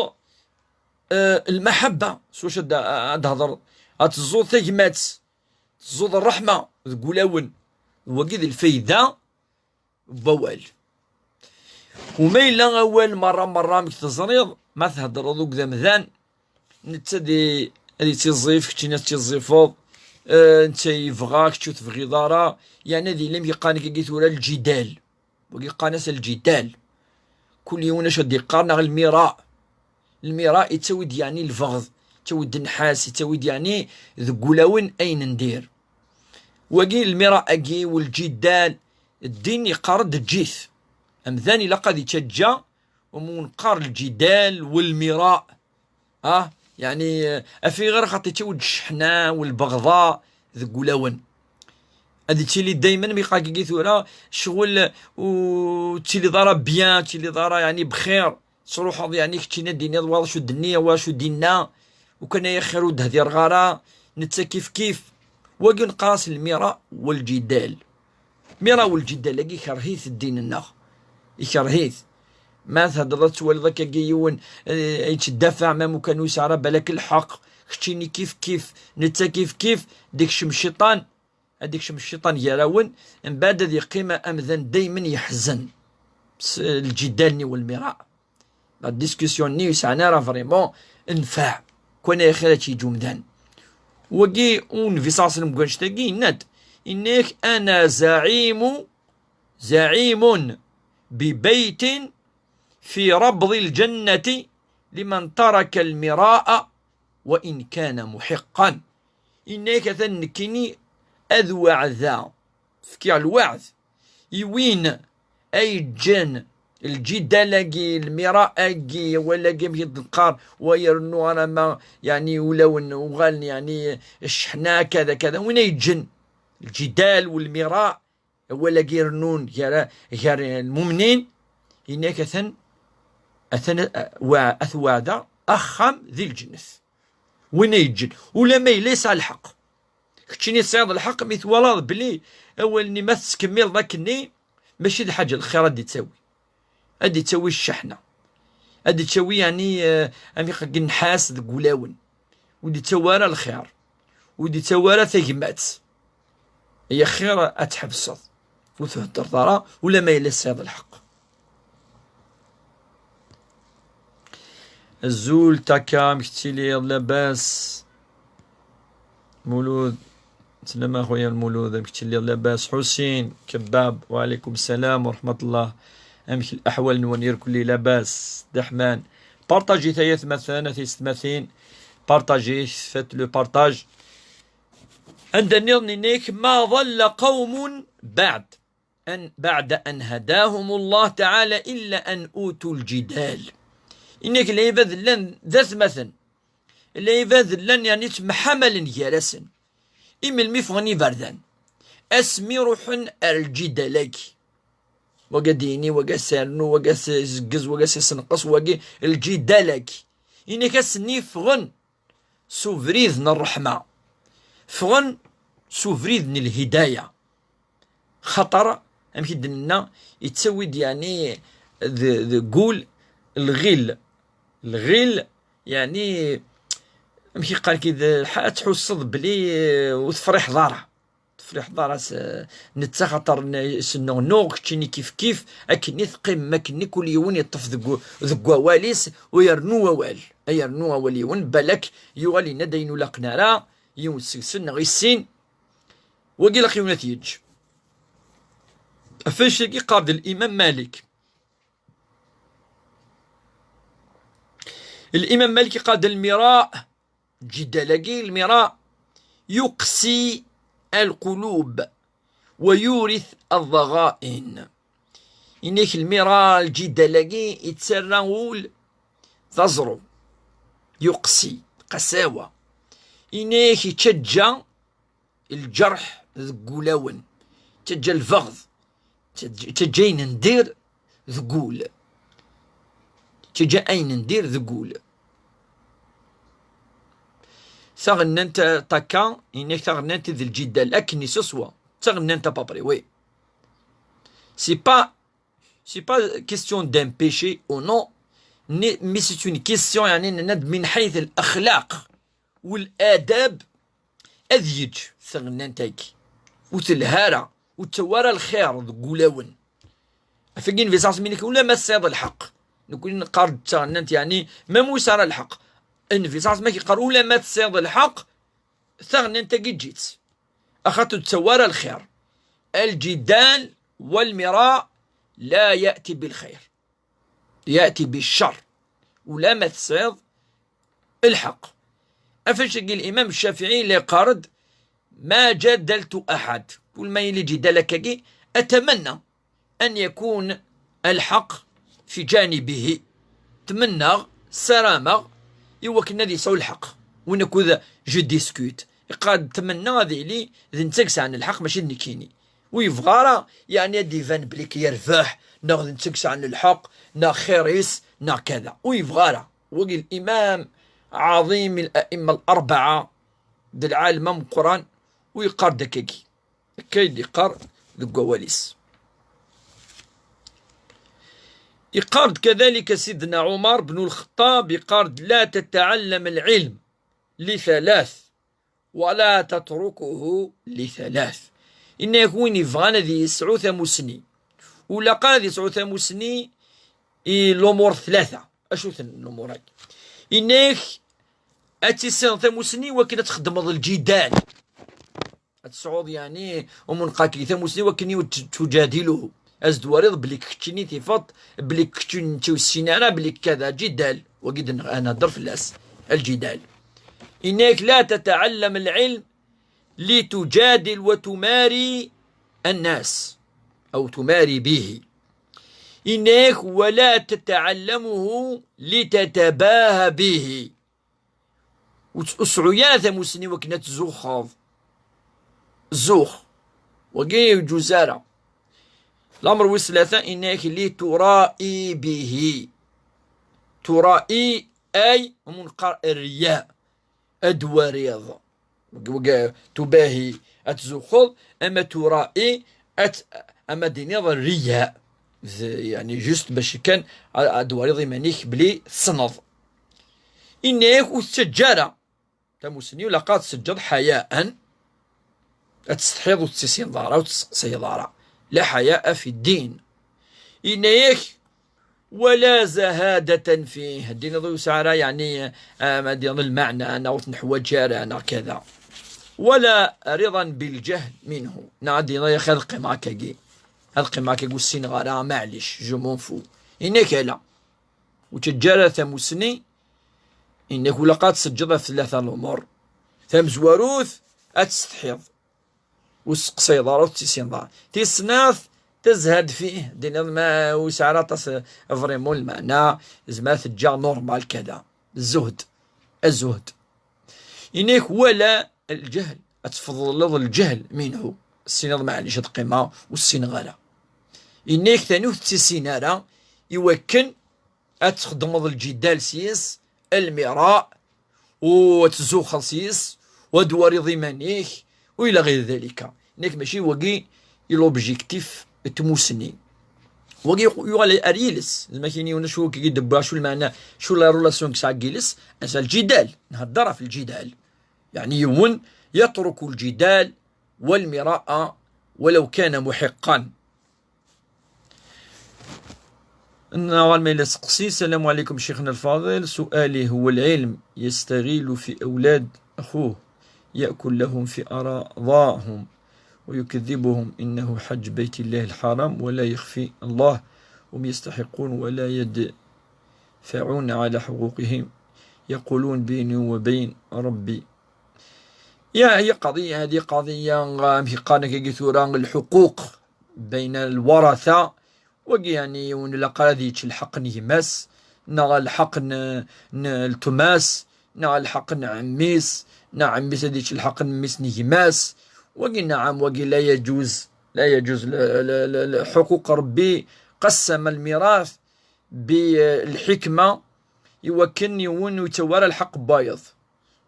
eh, lmaḥabba. S wacu ad, ad d-hedreḍ? Ad teẓẓuḍ tagmat, teẓẓuḍ ṛṛeḥma deg wulawen. D wagi d lfayda n wawal. Uma yella awal merra merra, amek teẓriḍ, ma theddreḍ akked amdan, netta di, ad ittiẓẓif, keččini ad tiẓẓifeḍ, eh, netta yebɣa, kečč ur tebɣiḍ ara, yeɛni ad yili amek yeqqaren kagi tura lǧidal. Wagi qqaren-as lǧidal. Kul yiwen acu ad d-yeqqar, neɣ lmira. Lmira yettawi-d yeɛni lbeɣḍ, yettawi-d nnḥas, yettawi-d yeɛni deg wulawen ayen n dir. Wagi lmira-agi u lǧidal, ddin yeqqar-d eǧǧ-it. Amdan ilaq ad ittaǧǧa umi neqqar lǧidal u lmira. Ah, yeɛni, eh, af ayɣer? Xaṭi yettawi-d cceḥna u lbeɣḍa deg wulawen. Ad ittili daymen mi qqar-agi tura, ccɣel ur tettiliḍ ara bien, ur tettiliḍ ara, yeɛni, bxir. Truḥeḍ, yeɛni, keččini ad d-tiniḍ wa acu d-nniɣ, wa acu d-inna, ukan ay axir ur d-hdireɣ ara, netta kif kif. Wagi neqqar-as lmira u lǧidal. Lmira u lǧidal-agi ikerh-it ddin-nneɣ. Ikerh-it. Ma theddreḍ ad twaliḍ akkagi yiwen, eh, yettdafaɛ, ma mukan ur yesɛi ara balak lḥeqq, keččini kif kif, netta kif kif, ad d-ikcem cciṭan, ad d-ikcem cciṭan gar-awen, mbeɛd ad yeqqim amdan daymen yeḥzen s lǧidal-nni u lmira. La discussion-nni ur yesɛi ara vraiment nnfeɛ. Ukan ay axir ad tt-yeǧǧ umdan. Wagi, u Nnbi ṣalla Llahu ɛalayhi wa sallam deg wannect-agi yenna-d, yenna-yak: "Ana zaɛimu, zaɛimun bi baytin fi rabḍi lǧannati liman taraka lmira'a wa in kana muḥiqqan." Yenna-yak: "Atan nekkini ad weɛdeɣ, fkiɣ lweɛd i win ay yeǧǧen lǧidal-agi, lmira-agi, awal-agi amek i d-neqqar, wa yernu arama, yeɛni, ulawen uɣalen, yeɛni, cceḥna, kada, kada, win ay yeǧǧen lǧidal u lmira, awal-agi irennun gar, gar lmumnin, yenna-yak: atan, atan, uh, wa-, ad t-weɛdeɣ axxam di lǧennet." Win ay yeǧǧen, ulamma yella yesɛa lḥeqq. Keččini tesɛiḍ lḥeqq mi twalaḍ belli awal-nni ma tettkemmileḍ akkenni, mačči d lḥaǧa n lxir ad d-ittawi. Ad d-ittawi cceḥna. Ad d-ittawi, yeɛni, eh, am iqeggen nnḥas deg wulawen. Ur d-ittawi ara lxir. Ur d-ittawi ara tagmat. Ay axir ad tḥebseḍ. Ur theddreḍ ara, ulamma yella tesɛiḍ lḥeqq. Azul Taka, amek tettiliḍ? Labas? Mulud, slam a xuya Lmulud, amek tettiliḍ? Labas? Ḥusin Kebbab, wa ɛalaykum ssalam wa raḥmat Llah. Amek leḥwal-nwen irkelli? Labas? Dda Ḥman, partajit ay atmaten, a tiyessetmatin, partajit, faites le partage. Anda nniḍen yenna-yak: "Ma ḍalla qawmun baɛd." An, "baɛda an hadahum Llah taɛala illa an utu lǧidal." Yenna-yak lɛibad llan d atmaten. Lɛibad llan, yeɛni, ttemḥamalen gar-asen. I melmi ffɣen iberdan? Asmi ruḥen ar lǧidal-agi. Wagi ad d-yini, wagi ad s-yernu, wagi ad s-izeggez, wagi ad s-isenqes, wagi lǧidal-agi. Yenna-yak ass-nni ffɣen s ubrid n ṛṛeḥma. Ffɣen s ubrid n lhidaya. Xaṭer, amek i d-nenna, yettawi-d, yeɛni, d, deg wul lɣil. Lɣil, yeɛni, amek i qqar-k, d lḥa-, ad tḥusseḍ belli, eh, ur tefriḥeḍ ara. Tefriḥeḍ ara s, netta xaṭer n-, sennuɣnuɣ, keččini kifkif, akkenni teqqimem akkenni, kul yiwen yeṭṭef deg u-, deg wawal-is, u yernu awal. Yernu awal yiwen, balak yuɣal yenna-d ayen ur laqen ara, yiwen seg-sen neɣ i sin. Wagi ilaq yiwen ad t-yeǧǧ. Ɣef wannect-agi yeqqar-d Limam Malik. Limam Malik yeqqar-d: "Lmira", lǧidal-agi, lmira, "yuqsi lqulub wa yurith ḍḍaɣain." Yenna-yak lmira, lǧidal-agi, yettarra ul d aẓru. Yuqsi, qasawa. Yenna-yak yettaǧǧa lǧerḥ deg wulawen, teǧǧa lbeɣḍ, teǧ-, teǧǧa ayen n dir deg wul, teǧǧa ayen n dir deg wul. Taɣennant, Taka, yenna-yak taɣennant d lǧidal, akken i s-iswa, taɣennant à peu près, oui. C'est pas, c'est pas question d'un péché ou non, ni, mais c'est une question, yeɛni, nenna-d min ḥayt al-axlaq. Wal-adab, ad yeǧǧ taɣennant-agi. Ur telha ara, ur tettawi ara lxir deg wulawen. Ɣef wagi Nnbi ṣalla Llahu ɛalayhi wa sallam yenna-k ulamma tesɛiḍ lḥeqq. Nekkni neqqar-d d taɣennant, yeɛni, ma mus ara lḥeqq. Nnbi ṣalla Llahu ɛalayhi wa sallam yeqqar ulamma tesɛiḍ lḥeqq, taɣennant-agi eǧǧ-itt. Axaṭer ur tettawi ara lxir. Al-jidal wal-mira la ya'ti bil-xir. Ya'ti bi ccer. Ulamma tesɛiḍ lḥeqq. Ɣef wannect-agi Limam Ccafiɛi yella yeqqar-d: "Ma jadaltu aḥad." Kul ma yili lǧidal akkagi, atamanna an yakun lḥeqq fi janibihi. Tmennaɣ, ssarameɣ, i wakken ad yesɛu lḥeqq. Win akked je discute. Yeqqar-d tmenna ad yili d netta i yesɛan lḥeqq, mačči d nekkini. Ur yebɣa ara, yeɛni, ad d-iban belli yerbeḥ, neɣ d netta i yesɛan lḥeqq, neɣ xir-is, neɣ kada. Ur yebɣa ara. Wagi Limam ɛaḍim, al-a'imma al-arbaɛa, d lɛalem ameqqran, ur yeqqar-d akkagi. Akka i d-yeqqar deg wawal-is. Yeqqar-d kadalika Sidna Ɛumar bnu Lxeṭṭab, yeqqar-d: "La tatɛallam al-ilm li thalat." "Wa la tatrukuhu li thalat." Yenna-yak win yebɣan ad yesɛu tamusni, ur ilaq ara ad yesɛu tamusni i lumur tlata. Acu-ten lumur-agi? Yenna-yak ad tissineḍ tamusni wakken ad txeddmeḍ lǧidal. Ad tesɛuḍ, yeɛni, umunqaki tamusni wakken i tt-, tujadiluhu. Ad s-d-twariḍ belli keččini tifeḍ, belli keččini ur tessin ara, belli kada, ǧidal. Wagi d-, ad nhedder fell-as, lǧidal. Inna-yak la tetɛellem lɛilm li tujadil wa tumari annas, aw tumari bihi. Inna-yak wala tetɛellemuhu li tetabaha bihi. Ur tt-, ur sɛu ara tamusni wakken ad tzuxxeḍ. Zux. Wagi ur yeǧuz ara. Lamer wis tlata, inna-yak li tura'i bihi. Tura'i ay, amu neqqar rriya. Ad d-twariḍ. Wagi, wagi, tubahi ad tzuxxeḍ, ama tura'i ad, ama d-tiniḍ rriya. D-, yeɛni, juste bac kan ad, ad d-twariḍ iman-ik belli tessneḍ. Inna-yak ur tettaǧǧa ara tamusni, ilaq ad teǧǧeḍ ḥaya'an, ad tsetḥiḍ ur tettisineḍ ara, ur testeqsayeḍ ara. La ḥaya'a fi ddin. Inna-yak wala zahadatan fih. Ddin ur yesɛi ara, yeɛni, ah, ma d-tiniḍ lmeɛna, neɣ ur t-neḥwaǧ ara, neɣ kada. Wala riḍan bilǧahl minhu. Neɣ ad d-tiniḍ, yaxi ad qqimeɣ akkagi. Ad qqimeɣ akkagi ur ssineɣ ara, maɛlic, je m'en fous. Inna-yak ala. Ur tettaǧǧa ara tamusni, inna-yak ilaq ad teǧǧeḍ ɣef tlata lumuṛ. Tamezwarut, ad tsetḥiḍ. Ur testeqsayeḍ ara, ur tettisineḍ ara. Tis snat, tazhad fih, d-tiniḍ ma ur yesɛi ara aṭas, vraiment, lmeɛna, zmer ad t-ǧǧeɣ normal kada. Zuhd. Azuhd. Inna-yak wala lǧahl, ad tfeḍleḍ lǧahl minhu. Tessiniḍ, maɛlic, ad qqimeɣ ur ssineɣ ara. Inna-yak tani ur tettisin ara, iwakken ad txeddmeḍ lǧidal s-yes, lmira, u ad tzuxxeḍ s-yes, u ad d-twariḍ iman-ik, u ila ɣir dalika. Nekk mačči wagi i l'objectif n tmusni. Wagi yuɣal ar yiles, zma kini yiwen acu wagi d-wwiɣ, acu lmeɛna, acu la relation i yesɛa deg yiles, ansa lǧidal, nhedder ɣef lǧidal. Yeɛni yiwen يترك الجدال والمراء ولو كان محقا. نغال ميلا سقسي. السلام عليكم شيخنا الفاضل، سؤالي هو العلم يستغل في أولاد أخوه، يأكل لهم في أراضاهم ويكذبهم إنه حج بيت الله الحرام ولا يخفي الله، هم يستحقون ولا يدفعون على حقوقهم، يقولون بيني وبين ربي. يا هي قضية، هذه قضية، آه، ماشي قالك يجي ثورة الحقوق بين الورثة، وقي يعني ونلقى هذه الحق نجماس، نغى الحق ن-، ن-، التماس، نغى الحق نعميس، نعميس هذه الحق نميس نجماس، وقي نعم، وقي لا يجوز، لا يجوز ل-، ل-، ل-، ل-، حقوق ربي. قسم الميراث بالحكمة، يوكن يون يتوارى الحق بايض.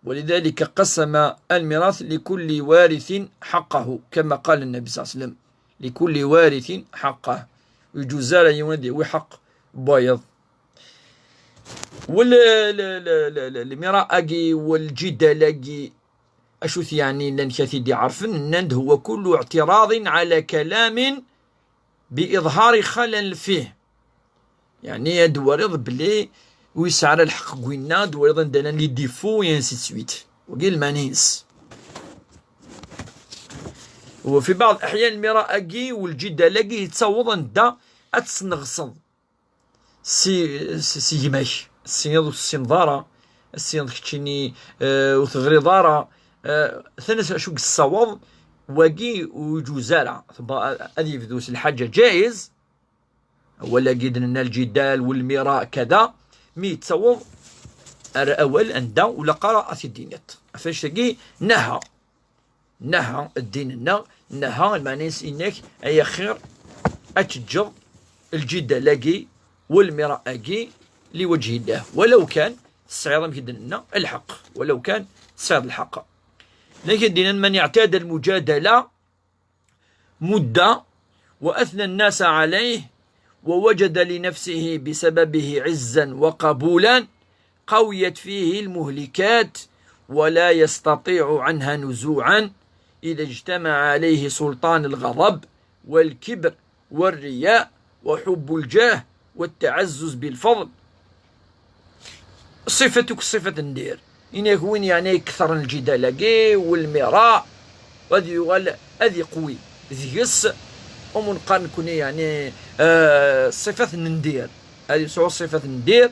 ولذلك قسم الميراث لكل وارث حقه، كما قال النبي صلى الله عليه وسلم: "لكل وارث حقه". يجوز على يوم ذي حق بايض. وال-، ال-، ال-، ال-، ال-، الميراث أجي والجدال أجي، أشوث يعني لن كثيدي عرفن، نند هو كل اعتراض على كلام بإظهار خلل فيه. يعني، ad d-twariḍ belli ur yesɛi ara lḥeqq deg winna, ad d-twariḍ anda llan les défauts, et ainsi de suite. Wagi lmani-ines. وفي بعض الأحيان المراء-agi والجدال-agi yettaweḍ anda ad tesneɣseḍ si, si, si gma-k. Tessiniḍ ur tessineḍ ara, tessiniḍ keččini, eh, ur teɣriḍ ara, eh, tanas acu yessaweḍ, wagi ur yeǧuz ara. Tebɣa ad yebdu s lḥaǧa ǧayiz, Awal-agi d-nenna lǧidal, walmira, kada, mi yettaweḍ ar awal anda ur ilaq ara ad t-id-tiniḍ. Ɣef wannect-agi, naha. Naha ddin-nneɣ, naha, lmeɛna-ines inna-k, ay axir ad teǧǧeḍ lǧidal-agi, walmira-agi, liwajhi llah. Walaw kan tesɛiḍ, amek i d-nenna, lḥeqq. Walaw kan tesɛiḍ lḥeqq. Lakin d-yennan, من اعتاد المجادلة مدة وأثنى الناس عليه ووجد لنفسه بسببه عزا وقبولا قويت فيه المهلكات ولا يستطيع عنها نزوعا إذا اجتمع عليه سلطان الغضب والكبر والرياء وحب الجاه والتعزز بالفضل. Ṣṣifat akk ṣṣifat n dir. Ini-ak win yeɛni iketren lǧidal-agi, walmira, ad yuɣal ad iqwi deg-s, umu neqqar nekkni yeɛni, eh, ṣṣifat n ndir. Ad yesɛu ṣṣifat n ndir,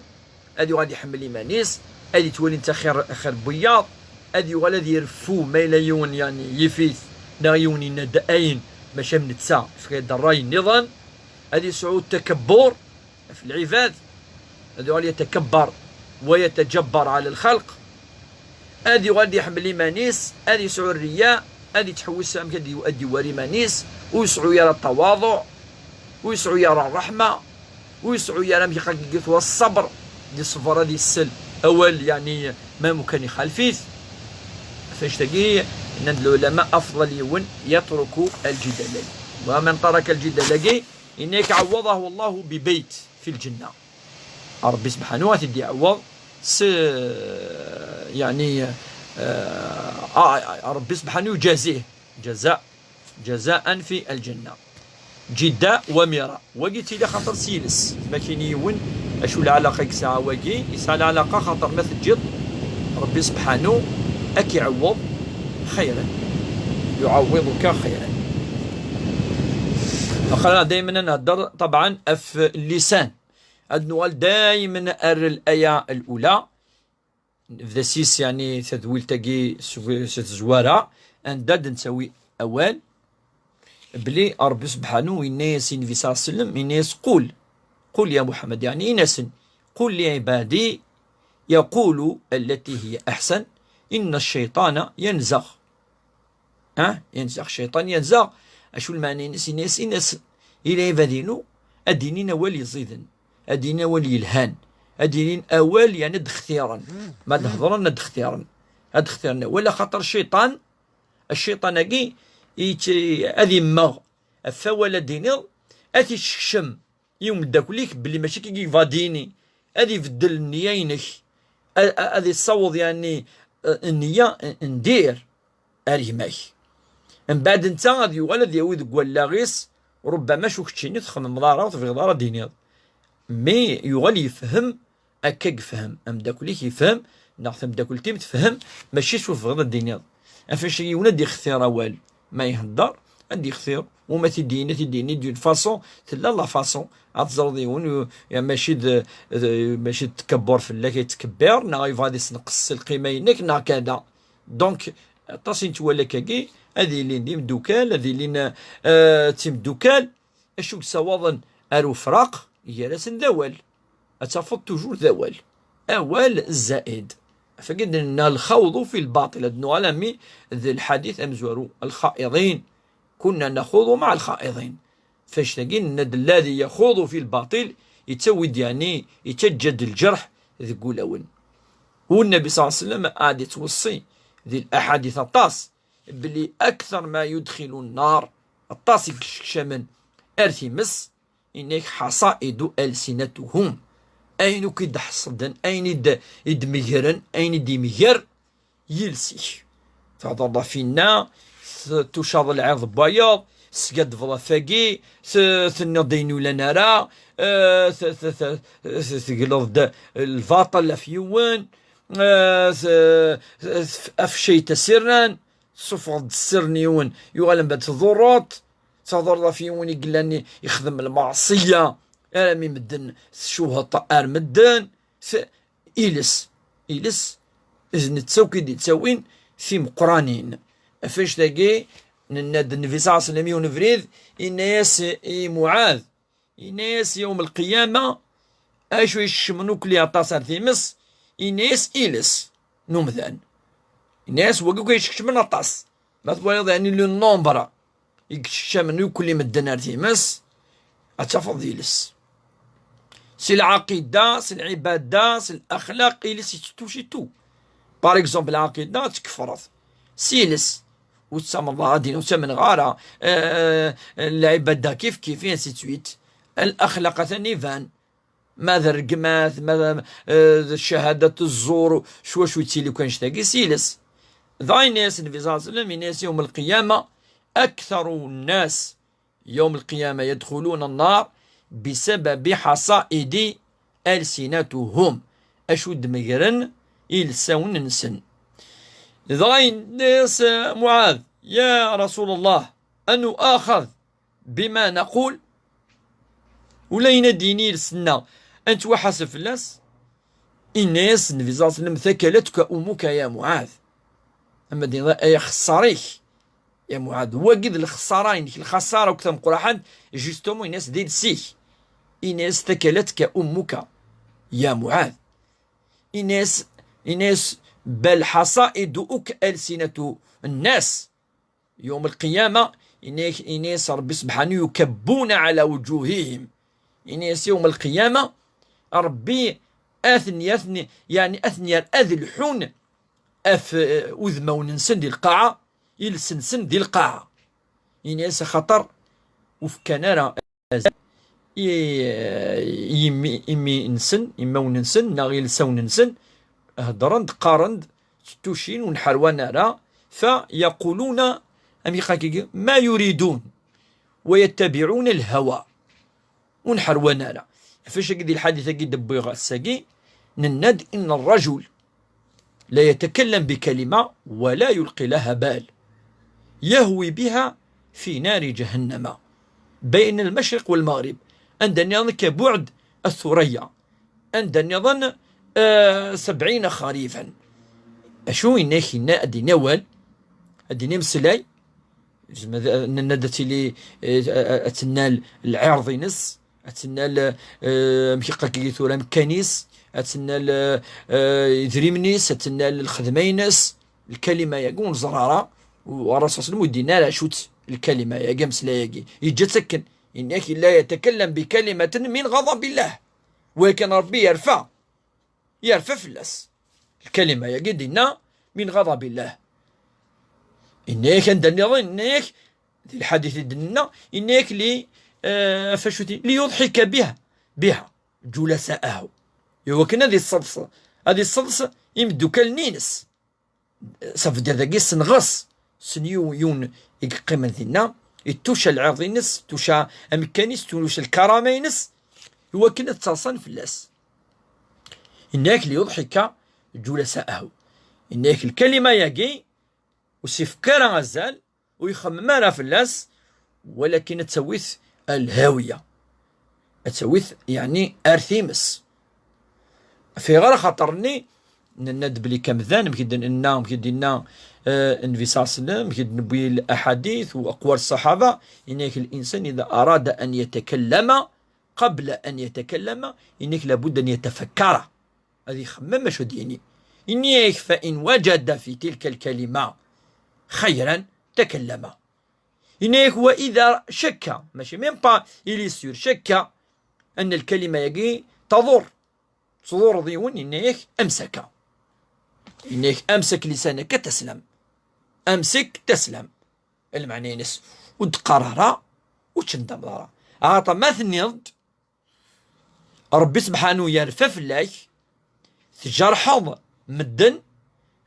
ad yuɣal ad iḥemmel iman-is, ad yettwali netta xir, xir n wiyaḍ, ad yuɣal ad ireffu ma yella yiwen yeɛni yif-it, neɣ yiwen yenna-d ayen, maca am netta, yefka-d ṛṛay nniḍen, ad yesɛu takabbur ɣef lɛibad, ad yuɣal yatakabbar wa yatajabbar ɛala lxalq, ad yuɣal ad iḥemmel iman-is, ad yesɛu rriya, ad yettḥewwis amek ad d-iw-, ad d-iwar iman-is, ur yesɛu ara ttawaḍuɛ, ur yesɛu ara ṛṛeḥma, ur yesɛu ara amek ad yetwa ṣṣber, ad iṣber, ad isel awal, yeɛni ma mukan ixalef-it. Ɣef annect-agi, nnan-d lɛulama, afḍel yiwen yatruku lǧidal-agi. Wa man taraka lǧidal-agi, yenna-ak, ɛawwaḍahu Allahu bi bayt fi lǧenna. Ṛebbi sebḥanu ad t-id-iɛawweḍ s, yeɛni, eh, ah, Ṛebbi sebḥanu yujazih jaza, jazaan fi lǧenna. Jidda wa mira. Wagi tili xaṭer s yiles. Ma kini yiwen, acu lɛalaqa i yesɛa wagi? Yesɛa lɛalaqa xaṭer ma teǧǧiḍ, Ṛebbi sebḥanu ad k-iɛewweḍ xayran. Yuɛewwiḍuka xayran. Aql-aɣ daymen ad nhedder, ṭabɛan, ɣef llisan. Ad nuɣal daymen ar laya lula. Nebda s yis, yeɛni tadwilt-agi s, s tezwara, anda d-nettawi awal, belli Ṛebbi sebḥanu yenna-yas i Nnbi ṣalla Llahu ɛalayhi wa sallam, yenna-yas: "Qul, qul ya Muḥemmed", yeɛni in-asen, "Qul li ɛibadi yaqulu allati hiya aḥsan, inna ccayṭana yanzaɣ." Ah, yenzeɣ cciṭan, yenzeɣ. Acu lmeɛna-ines? Ini-as, ini-as i lɛibad-inu ad d-inin awal yeẓiden, ad d-inin awal yelhan, ad d-inin awal, yeɛni, ad d-xtiren. Ma ad d-hedren, ad d-xtiren. Ad d-xtiren awal, axaṭer cciṭan, cciṭan-agi, yett-, ad immeɣ ɣef wawal ad d-tiniḍ, ad t-isekcem i umeddakel-ik belli mačči akka i yebɣa ad d-yini, ad ibeddel nniya-inek, a-, a-, ad issaweḍ, yeɛni, eh, nniya n, n dir ar gma-k. Mbeɛd netta ad yuɣal ad yawi deg wallaɣ-is, rubbama acu keččini ur txemmmeḍ ara, ur tebɣiḍ ara ad d-tiniḍ. Mi yuɣal yefhem, akka i yefhem, ameddakel-ik yefhem, neɣ tameddakelt-im tefhem, mačči s ur tebɣiḍ ad d-tiniḍ. Ɣef wacu yiwen ad d-ixtir awal, ma ihedder, ad d-ixtir, u ma t-id-yini, ad t-id-yini d'une façon, tella la façon, ad teẓreḍ yiwen, u, ya, mačči d, d, mačči d tkebbur fell-ak, yettkebbir, neɣ yebɣa ad yessenqes s lqima-inek, neɣ kada. Donc, aṭas i nettwali akkagi, ad ilin d imdukal, ad ilin, eh, d timdukal, acu yessawaḍen ar ufraq, gar-asen d awal. Ad tafeḍ toujours d awal. Awal zaid. Ɣef wagi d-nenna lxawḍu fi lbaṭil. Ad nuɣal a mmi d lḥadit amezwaru, lxa'iḍin. Kunna naxuḍu ma'a lxa'iḍin. F annect-agi nenna-d, alladi yaxuḍu fi lbaṭil, yettawi-d, yeɛni, yettaǧǧa-d lǧerḥ deg wulawen. U Nnabi ṣalla Llahu ɛalayhi wa sallam ad ittweṣṣi di laḥadit aṭas, belli akter ma yudxilu nnar, aṭas i yessekcamen ar times, yenna-k: "Xaṣa'idu alsinatuhum." Ayen akk i d-ḥesden, ayen i d-, i d-megren, ayen i d-imeger yiles-ik. Thedreḍ ɣef winna, t-, tucaḍ lɛiḍ n wayeḍ, teskaddbeḍ ɣef wagi, t-, tenniḍ-d ayen ur yellan ara, eh, t-, t-, t-, t-, tegleḍ-d lbaṭel ɣef yiwen, eh, t-, t-, ɣef cayta sirran, tessufɣeḍ-d ssir n yiwen, yuɣal mbeɛd tḍurreḍ, thedreḍ ɣef yiwen i yellan ixdem lmeɛṣiyya, armi medden tcuhheḍ ar medden, t-, iles, iles, d netta akk i d-ittawin timeqqranin. Ɣef annect-agi, nenna-d Nnbi ṣalla Llahu ɛalayhi wa sallam yiwen ubrid, yenna-yas i Muɛad, yenna-yas: "Yawm lqiyama, acu yeskecmen akk li aṭas ar times?" Yenna-yas: "Iles n umdan." Yenna-yas: "Wagi akk yeskecmen aṭas." Ma twaliḍ, yeɛni, le nombre i yeskecmen akk li medden ar times, ad tafeḍ d iles. Si lɛaqida, si lɛibada, si laxlaq, iles yetttuci tout. Par exemple, lɛaqida ad tkefreḍ s iles, ur tettameḍ ara din, ur ttamneɣ ara, eh, lɛibada kif kif, et ainsi de suite. Laxlaq atan iban, ma d rregmat, ma d, eh, d ccahadat zzur, cwacu yettili kan cctagi s iles. Dɣa yenna-yas Nnbi ṣalla Llahu ɛalayhi wa sallam, yenna-yas: "Yawm lqiyama, aktharu nnas yawm lqiyama yadxuluna nnar bisababi xaṣaidi alsinatuhum." Acu d-megren ilsawen-nsen. Dɣa yenna-yas, eh, Muɛad: "Ya Rasul Allah, a nu'axad bima naqul?" Ula ayen ad d-yini iles-nneɣ, ad nettwaḥaseb fell-as? Inna-yas Nnbi sallallahu alayhi wa sallam: "Thakalatka ummuka ya Muɛad." Ama d ay axeṣṣar-ik, ya Muɛad, wagi d lxeṣṣara-inek, lxaṣara akk tameqqrant, justement, inna-yas d iles-ik. Inna-yas: "Thakalatka ummuka ya Muɛad." Inna-yas, inna-yas: "Bal hasaiduka alsinatu nnas." Yawm al-qiyama, inna-yak, inna-yas Ṛebbi subḥanahu: "Yukabbuna ɛala wujuhihim." Inna-yas yawm al-qiyama, Ṛebbi ad ten, ad ten, yeɛni ad ten-yerr ad lḥun ɣef, eh, udmawen-nsen di lqaɛa, iles-nsen di lqaɛa. Inna-yas axaṭer ur fkan ara azal i, i yimi, imi-nsen, imawen-nsen, neɣ ilsawen-nsen, heddren-d, qqaren-d, ttucin, ur nḥerwan ara, fa yaquluna, amek i qqaren, ma yuridun, wa yattabiɛuna lhawa, ur nḥerwan ara. Ɣef wacu-agi di lḥadit-agi d-wwiɣ ass-agi, nenna-d, inna rrajul la yatakallam bi kalima wa la yulqi laha bal, yahwi biha fi nari jahannama, bayna al-mashriq wal-maghrib, anda nniḍen ka buɛd al-Thuraya, anda nniḍen, eh, sebɛina xarifan. Acu inna-k, inna, ad d-ini awal, ad d-ini ameslay, Zma d, nenna-d ad tili, eh, ad tennal lɛirḍ-ines, ad tennal, eh, amek i qqaren tura, amekkan-is, ad tennal, eh, idrimen-is, ad tennal lxedma-ines. Lkalima-agi ur neẓri ara, u Ṛṛasul sallam ur d-yenni ara acu-tt lkalima-agi, ameslay-agi. Yeǧǧa-tt akken. Inna-k la yatakallam bi kalimatin min ɣadabillah. Walakin Ṛebbi yerfa. Yerfa fell-as. Lkalima-agi d-inna min ɣadabillah. Inna-yak anda nniḍen, inna-yak di lḥadit i d-nenna, inna-yak li, eh, ɣef acu-t, li yuḍḥika biha, biha, julasa'ahu. Iwakken ad isseḍs, ad isseḍs imeddukkal-nni-ines. Ça veut dire dagi senɣes, sen yiw-, yiwen i yeqqimen dinna, ittuca lɛirḍ-ines, tuca amekkan-is, tuca lkarama-ines, iwakken ad ttaḍsan fell-as. Inna-yak li yuḍḥika julasa'ahu. Inna-yak lkalima-yagi, ur s-ifekk ara azal, ur ixemmem ara fell-as, walakin ad tawi-t lhawiya. Ad tawi-t, yeɛni, ar times. Ɣef ayɣer? Axaṭer-nni nenna-d belli kamdan, amek i d-nenna, amek i d-yenna, eh, Nnbi sallallahu alayhi wa sallam, amek i d-newwi laḥadit u aqwal ṣṣaḥaba, inna-yak, الإنسان إذا أراد أن يتكلم قبل أن يتكلم, inna-yak, لابد أن يتفكر. Ad ixemmem acu ad d-yini. Inna-yak, فإن وجد في تلك الكلمة خيرا تكلم. Inna-yak, وإذا شك, mačči même pas il est sûr, شك أن الكلمة-yagi تضر, tḍurreḍ yiwen, inna-yak, أمسك. Inna-yak, أمسك لسانك تسلم. أمسك تسلم. Lmeɛna-ines, ur d-qqar ara, ur ttndameḍ ara. Axaṭer ma tenniḍ-d, Ṛebbi sebḥanu yerfa fell-ak, tjerḥeḍ medden,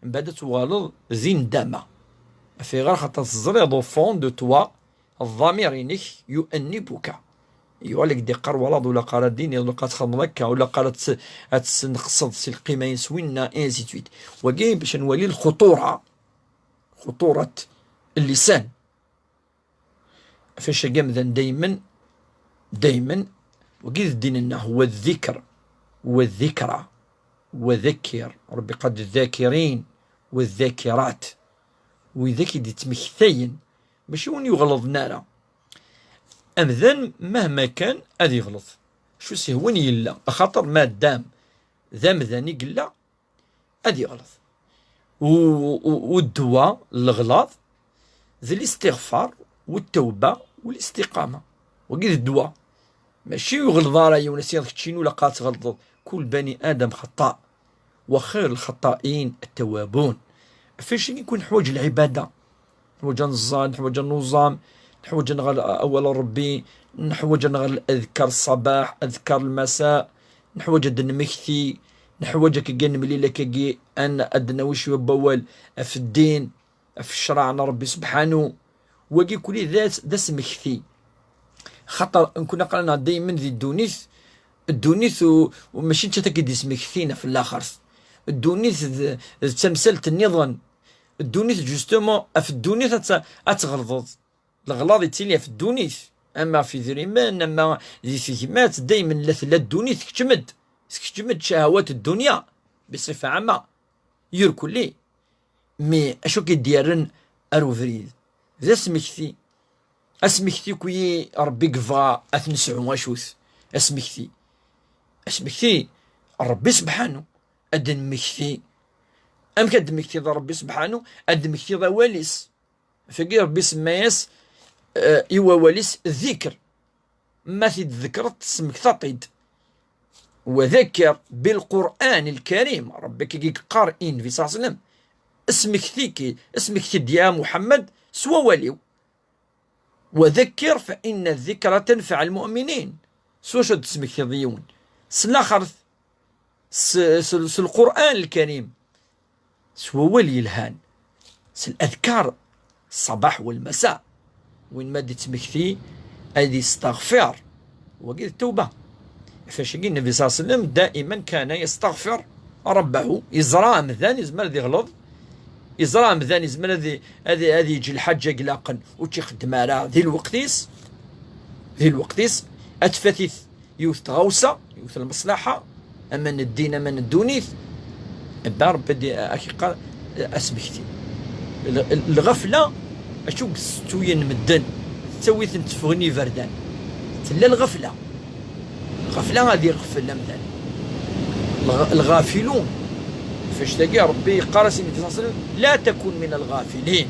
mbeɛd ad tuɣaleḍ di nndama. Ɣef ayɣer? Xaṭer teẓriḍ au fond de toi, ḍḍamir-inek يؤنبك. Yuɣal ak-d-iqqar walaḍ, ur ilaq ara ddin, ur ilaq ad txedmeḍ akka, ur ilaq ara ad tt-, ad tesneqseḍ si lqima-ines winna, et ainsi de suite. Wagi bac ad nwali lxuṭura, xuṭurat llisan. Ɣef wacu-agi amdan daymen, daymen, wagi d ddin-nneɣ, هو الذكر، هو الذكرى، وذكر، Ṛebbi قال الذاكرين والذاكرات. Widak i d-ittmektayen, mačči win yuɣelḍen ara. Amdan, mahma kan, ad yeɣleḍ. Acu s-ihwan yella, axaṭer ma ddam d amdan i yella, ad yeɣleḍ. U, u, u ddwa n leɣlaḍ d listiɣfar, u ttawba, u listiqama. Wagi d ddwa. Mačči ur yeɣleḍ ara yiwen, as-yiniḍ keččini ur ilaq ad tɣelḍeḍ. كل بني آدم خطاء، وخير الخطائين التوابون. Ɣef wacu-agi neḥwaǧ lɛibada. Neḥwaǧ ad neẓẓal, neḥwaǧ ad nuẓam, neḥwaǧ ad nɣer awal n Ṛebbi, neḥwaǧ ad nɣer adkar ṣṣabaḥ, adkar lmasa, neḥwaǧ ad d-nmekti, neḥwaǧ akkagi ad nemlil akkagi, ad n-, ad d-nawi cwiya n wawal ɣef ddin, ɣef ccṛeɛ n Ṛebbi sebḥanu. Wagi kulli d as-, d asmekti. Xaṭer nekkni aql-aneɣ daymen di ddunit, ddunit u, u mačči nettat i d-ismektin ɣef laxert. Ddunit d, d tamsalt nniḍen. Ddunit, justement, ɣef ddunit ad tt-, ad tɣelḍeḍ. Leɣlaḍ yettili ɣef ddunit, ama ɣef idrimen, ama di tegmat, daymen la tella ddunit tkeččem-d, tkeččem-d cahawat ddunya, biṣifa ɛama, yurkulli. Mi acu i k-id-yerren ar ubrid? D asmekti. Asmekti kuyi Ṛebbi yebɣa ad t-nesɛu acu-t? Asmekti. Asmekti, Ṛebbi sebḥanu, ad d-nmekti. Amek ad d-tmektiḍ Ṛebbi sebḥanu? Ad d-tmektiḍ awal-is. Ɣef wagi Ṛebbi semma-yas, eh, i wawal-is ddikr. Ma t-id-tḍekkreḍ, tesmektaḍ-t-id. وذكر بالقرآن الكريم. Ṛebbi akka i yeqqar i Nnbi صلى الله عليه وسلم: Smekti-k, smekti-d ya Muḥemmed s wawal-iw. وذكر فإن الذكرى تنفع المؤمنين. S wacu ad d-tesmektiḍ yiwen? S laxert, s, s, s Lqur'an Lkarim, s wawal yelhan, s ladkar ṣṣabaḥ walmasa. Win ma d-ittmekti ad istaɣfir, wagi d tawba. Ɣef wacagi Nnbi صلى الله عليه وسلم دائما كان يستغفر ربه. Yeẓra amdan yezmer ad iɣleḍ, yeẓra amdan yezmer ad i-, ad i-, ad yeǧǧ lḥaǧa i ilaqen, ur tt-ixeddem ara di lweqt-is, di lweqt-is, ad tfat-it yiwet tɣawsa, yiwet lmeṣlaḥa, ama n ddin, ama n ddunit, ebba Ṛebbi ad, ad k-iqqar, eh, asmekti. L-, l-, lɣafla, acu i yessettuyen medden, tettawi-ten teffɣen iberdan. Tella lɣafla. Lɣafla ad iɣfel amdan. Lɣ-, lɣafilun. Ɣef wactagi Ṛebbi yeqqar-as i Nnbi صلى الله عليه وسلم: لا تكن من الغافلين.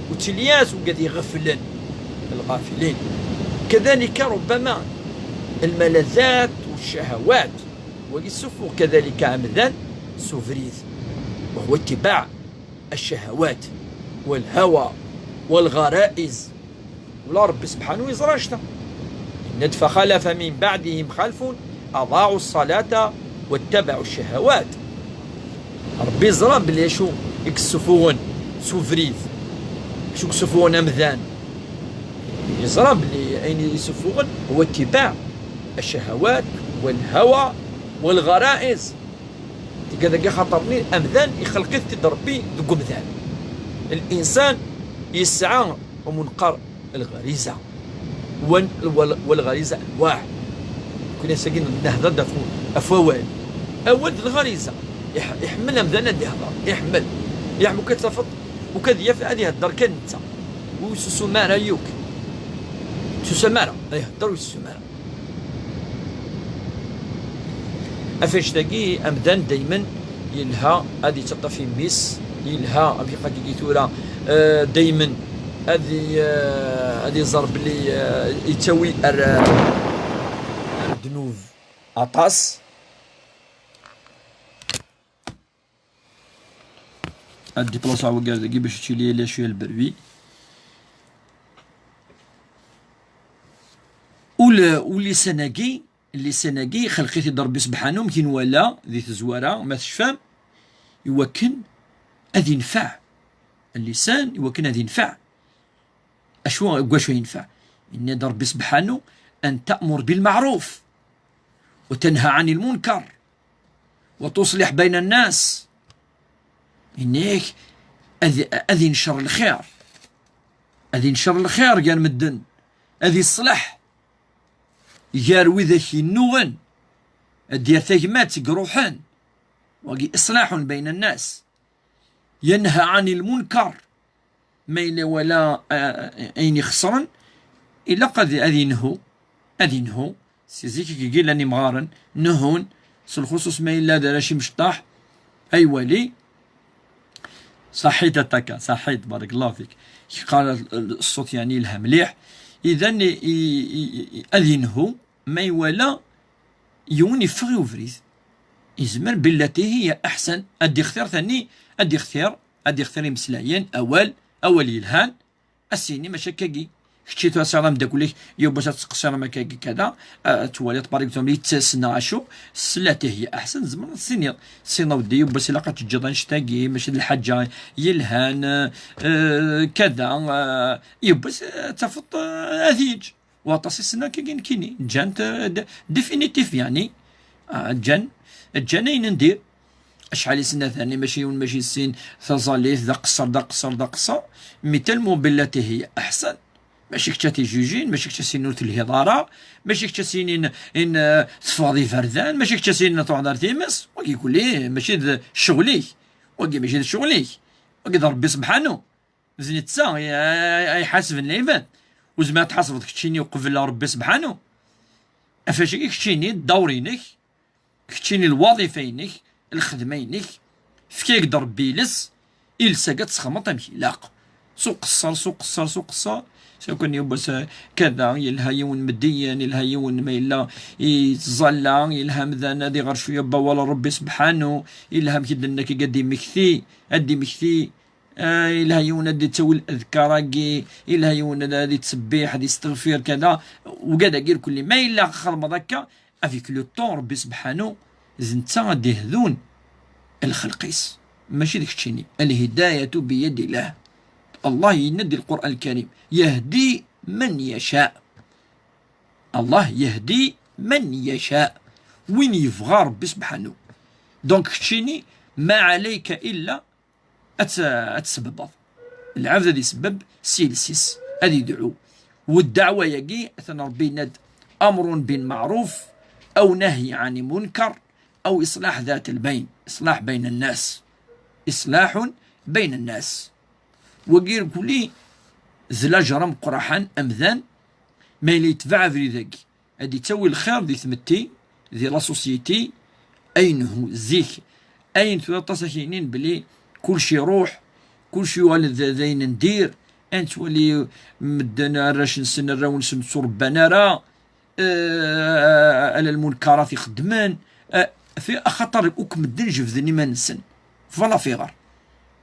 Ur ttili ara seg wigad iɣeflen. الغافلين. كذلك ربما الملذات والشهوات. Wagi yessuffuɣ كذلك amdan s ubrid. وهو اتباع الشهوات والهوى والغرائز. Ula Ṛebbi sebḥanu yeẓra annect-a. Yenna-d: فخلف من بعدهم خلف أضاعوا الصلاة واتبعوا الشهوات. Ṛebbi yeẓra belli acu i yessufuɣen s ubrid, acu i yessufuɣen amdan. Yeẓra belli ayen i yessufuɣen هو اتباع الشهوات والهوى والغرائز. Tigad-agi axaṭer-nni amdan ixleq-it-id Ṛebbi deg umdan. الإنسان يسعى ومنقر الغريزة. وال-، وال-، والغريزة أنواع. Kunni ass-agi nehder-d ɣef, ɣef wawal. Awal d lɣariza. Iḥ-, iḥemmel amdan ad ihder. Iḥemmel. Iḥemmel, ukan tafeḍ, ukan ad yaf-, ad ihedder kan netta. Ur yessusum ara yakk. Susam ara. Ad ihedder ur yessusum ara. Ɣef wannect-agi, amdan daymen yelha ad yettaṭṭaf i mmi-s, yelha, amek i qqaren tura, eh, daymen ad i-, eh, ad iẓer belli, eh, yettawi ar, ar ddnub aṭas. Ad déplacer wagi ar dagi bac ad tili yella cwiya lberwi. Ul-, ulisan-agi, llisan-agi, xelq-it-id Ṛebbi sebḥanu, amek i nwala di tezwara, ma tecfam, iwakken ad infeɛ. Llisan, iwakken ad infeɛ. Acu, deg wacu yenfeɛ? Yenna-d Ṛebbi sebḥanu: أن تأمر بالمعروف وتنهى عن المنكر وتصلح بين الناس. Yenna-yak ad, ad incer lxir. Ad incer lxir gar medden. Ad iṣleḥ gar widak yennuɣen. Ad d-yerr tagmat seg iruḥen. Wagi إصلاح بين الناس. ينهى عن المنكر. Ma yella iwala, eh, ayen ixeṣren, ilaq ad, ad inhu, ad inhu. Si zik i yella imɣaren, nehhun, s lxuṣuṣ ma yella d arrac imecṭaḥ, ay wali. Saḥit a Taka, saḥit, barakallahu fik. Yeqqar ṣṣut, yeɛni, yelha mliḥ. Idan, i, i, i, ad inhu, ma iwala yiwen iffeɣ i ubrid, izmer بالتي هي أحسن, ad d-ixtir tani, ad d-ixtir, ad d-ixtir imeslayen, awal, awal yelhan, ad s-yini mačči akkagi. Kečči tura tesɛiḍ ameddakel-ik, yiwwas ad tettqeṣṣirem akkagi kada, ad twaliḍ, par exemple, yettas neɣ acu, بالتي هي أحسن, tzemreḍ ad s-tiniḍ, tessiniḍ a weddi, yiwwas ilaq ad teǧǧeḍ annect-agi, mačči d lḥaǧa yelhan, eh, kada, eh, yiwwas, eh, ad tafeḍ, eh, ad yeǧǧ. Waṭas i ssneɣ akkagi nekkini. Ǧǧan-t, eh, d-, définitif, yeɛni. Ah, ǧǧan, ǧǧan ayen n dir. Acḥal i snat-nni, mačči yiwen, mačči sin, taẓallit, d aqeṣṣer, d aqeṣṣer, d aqeṣṣer. Mais tellement بالتي هي أحسن. Mačči kečč a t-ijujin, mačči kečč a s-inin ur telhiḍ ara, mačči kečč a s-inin in, eh, teffɣeḍ iberdan, mačči kečč a s-inin ad truḥeḍ ar times. Wagi kulli mačči d ccɣel-ik. Wagi mačči d ccɣel-ik. Wagi d Ṛebbi sebḥanu. D netta i, i, i iḥasben lɛibad. Ur zmireɣ ad tḥasbeḍ keččini uqbel Ṛebbi sebḥanu. Ɣef wacagi keččini ddawr-inek, keččini lwaḍifa-inek, lxedma-inek, fka-yak-d Ṛebbi iles, iles-agi ad txedmeḍ amek ilaq. S uqeṣṣer, s uqeṣṣer, s uqeṣṣer. S akken yuba s-, kada, yelha yiwen meddiyen, yelha yiwen ma yella yettẓalla, yelha amdan ad iɣer cwiya n wawal n Ṛebbi sebḥanu, yelha amek i d-nenna akka ad d-imekti, ad d-imekti. Ah, yelha yiwen ad d-ittawi ladkar-agi, yelha yiwen ad, ad ittṣebbiḥ, ad isteɣfir, kada. Ugad-agi irkelli. Ma yella xedmeḍ akka, avec le temps, Ṛebbi sebḥanu, d netta ad d-ihdun lxelq-is. Mačči d keččini. الهداية بيد الله. Allah yenna-d di Lqur'an Lkarim, يهدي من يشاء. Allah يهدي من يشاء. Win yebɣa Ṛebbi sebḥanu. Donc keččini, ما عليك إلا ad t-, ad tsebbbeḍ. Lɛebd ad isebbeb s yiles-is, ad idɛu. U ddeɛwa-yagi, atan Ṛebbi yenna-d, أمر بالمعروف أو نهي عن منكر أو إصلاح ذات البين، إصلاح بين الناس، إصلاح بين الناس. Wagi irkelli d lajer ameqqraḥan amdan, ma yella yetbeɛ abrid-agi. Ad d-ittawi lxir di tmetti, di la société, ayen hu zik, ayen tura aṭas ak-yinin belli kulci iruḥ, kulci yuɣal d, d ayen n dir, ad nettwali medden arrac-nsen, arraw-nsen ur tturebban ara, eh, ala lmunkarat i xeddmen, eh, fi, axaṭer akk medden jebden iman-nsen. Voilà fiɣer.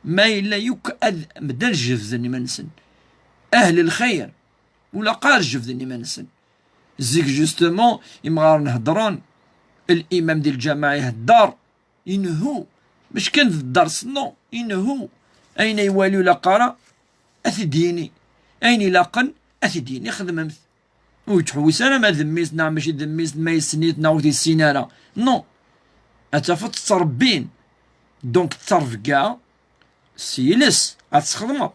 Ma yella yakk ad medden jebden iman-nsen. Ahl lxir, ula qqar jebden iman-nsen. Zik, justement, imɣaren heddren, l'imam di lǧameɛ ihedder, inhu, mačči kan d dders, non, inhu, ayen ay wali ula qqara, ad t-id-yini, ayen ilaqen, ad t-id-yini, xedmem-t. Ur yettḥewwis ara ma d mmi-s neɣ mačči d mmi-s, ma yessen-it neɣ ur t-yessin ara, non. Ad tafeḍ ttrebbin, donc ttrebga, s yiles ad txedmeḍ.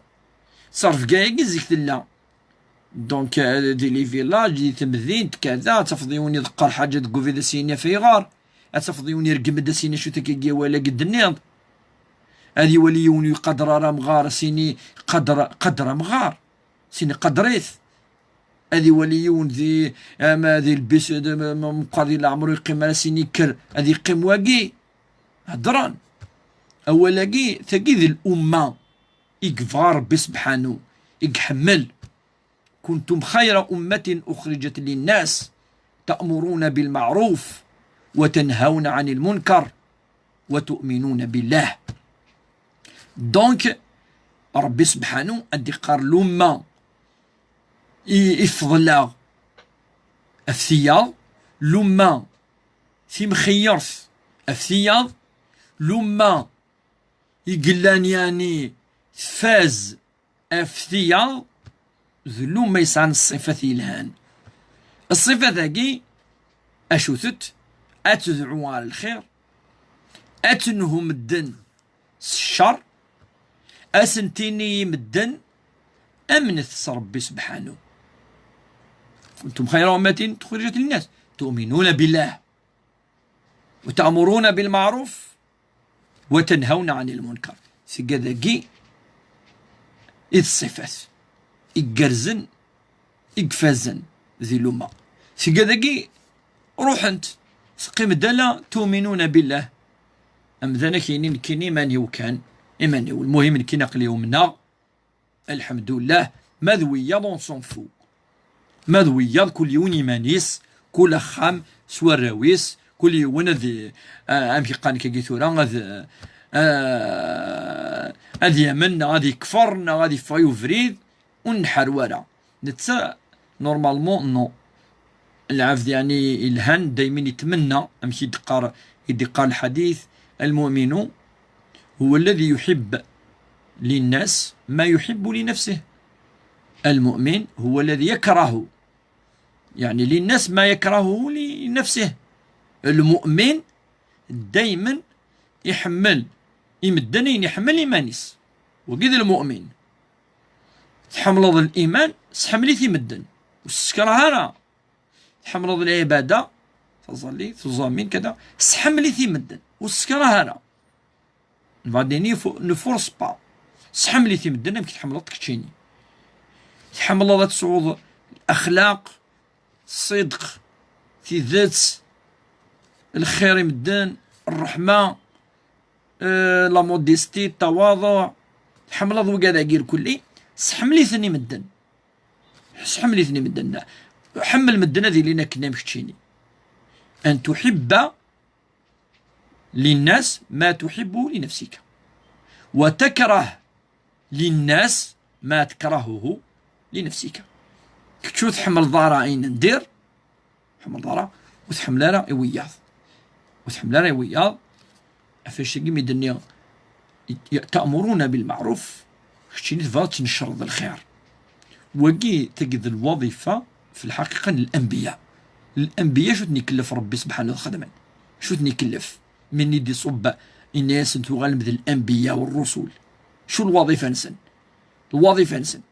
Ttrebga-agi zik tella. Donc, euh, di les villages, di temdint, kada, ad tafeḍ yiwen iḍeqqer ḥaǧa deg ubrid, ad s-yini af ayɣer. Ad tafeḍ yiwen ireggem-d, ad s-yini acu-t akka awal-agi d-tenniḍ. Ad iwali yiwen ur iqader ara amɣar, ad s-yini qader, qader amɣar. Ad s-yini qader-it. Ad iwali yiwen di, ama di lbis, d, m-, m-, meqqar di leɛmer ur yeqqim ara, ad s-yini kker, ad yeqqim wagi. Heddren. Awal-agi, tagi d l'umma i yebɣa Ṛebbi sebḥanu, i iḥemmel. كنتم خير أمة أخرجت للناس تأمرون بالمعروف وتنهون عن المنكر وتؤمنون بالله. Donc, Ṛebbi sebḥanu ad d-iqqar l'umma i, i feḍleɣ ɣef tiyaḍ, l'umma timxeyyert ɣef tiyaḍ, l'umma i yellan, yeɛni, tfaz ɣef tiyaḍ, d l'umma yesɛan ṣṣifat yelhan. Ṣṣifat-agi, acu-tent? Ad tedɛu ɣer lxir, ad tenhu medden s ccer, ad sen-tini i medden, amnet s Ṛebbi sebḥanu. كنتم خير أمة أخرجت للناس تؤمنون بالله وتأمرون بالمعروف وتنهون عن المنكر. Tga dagi i d ṣṣifat igerrzen, i ifazen di l'umma. Tga dagi ruḥent, teqqim-d ala تؤمنون بالله. Amdan ak-yini nekkini iman-iw kan, iman-iw. Lmuhim nekkini aql-i umneɣ. Lḥemdullah, ma d wiyaḍ on s'en fout. Ma d wiyaḍ kul yiwen iman-is, kul axxam s warraw-is, kul yiwen ad i-, a-, amek i qqaren kagi tura, ad, a-, ad yamen neɣ ad ikfer neɣ ad iffeɣ i ubrid, ur nḥerru ara. Netta, normalement, non. Lɛebd, yeɛni, yelhan, daymen yetmenna, amek i d-qqar, i d-iqqar lḥadit, المؤمن هو الذي يحب للناس ما يحب لنفسه. المؤمن هو الذي يكره، يعني، للناس ما يكرهه لنفسه. المؤمن دايما iḥemmel i medden ayen iḥemmel iman-is. Wagi d lmu'min. Tḥemmleḍ liman, sḥemmel-it i medden. Ur s-ssekrah ara. Tḥemmleḍ lɛibada, taẓallit, tuẓamin, kada, sḥemmel-it i medden. Ur s-ssekrah ara. Nebɣa ad d-nini, ne force pas. Sḥemmel-it i medden amek tḥemmleḍ keččini. Tḥemmleḍ ad tesɛuḍ axlaq, ṣṣidq, tidet, lxir i medden, ṛṛeḥma, eh, la modestie, ttawaḍuɛ. Tḥemmleḍ wigad-agi irkelli, sḥemmel-iten i medden. Sḥemmel-iten i medden. Ḥemmel medden ad ilin akken am keččini. أن تحب للناس ما تحب لنفسك، وتكره للناس ما تكرهه لنفسك. Kečč ur tḥemmleḍ ara ayen n dir, tḥemmleḍ ara, ur tḥemmel ara i wiyaḍ. Ur tḥemmel ara i wiyaḍ. Ɣef wannect-agi mi d-nniɣ, تأمرون بالمعروف, keččini tebɣiḍ ad tnecreḍ lxir. Wagi, tagi d lwaḍifa, fi lḥaqiqa, n lanbiya. Lanbiya, acu ten-ikellef Ṛebbi subḥanahu ad xedmen? Acu ten-ikellef? Mi i d-iṣubb, inna-yasen, tuɣalem d lanbiya u ṛṛusul. Acu lwaḍifa-nsen? Lwaḍifa-nsen,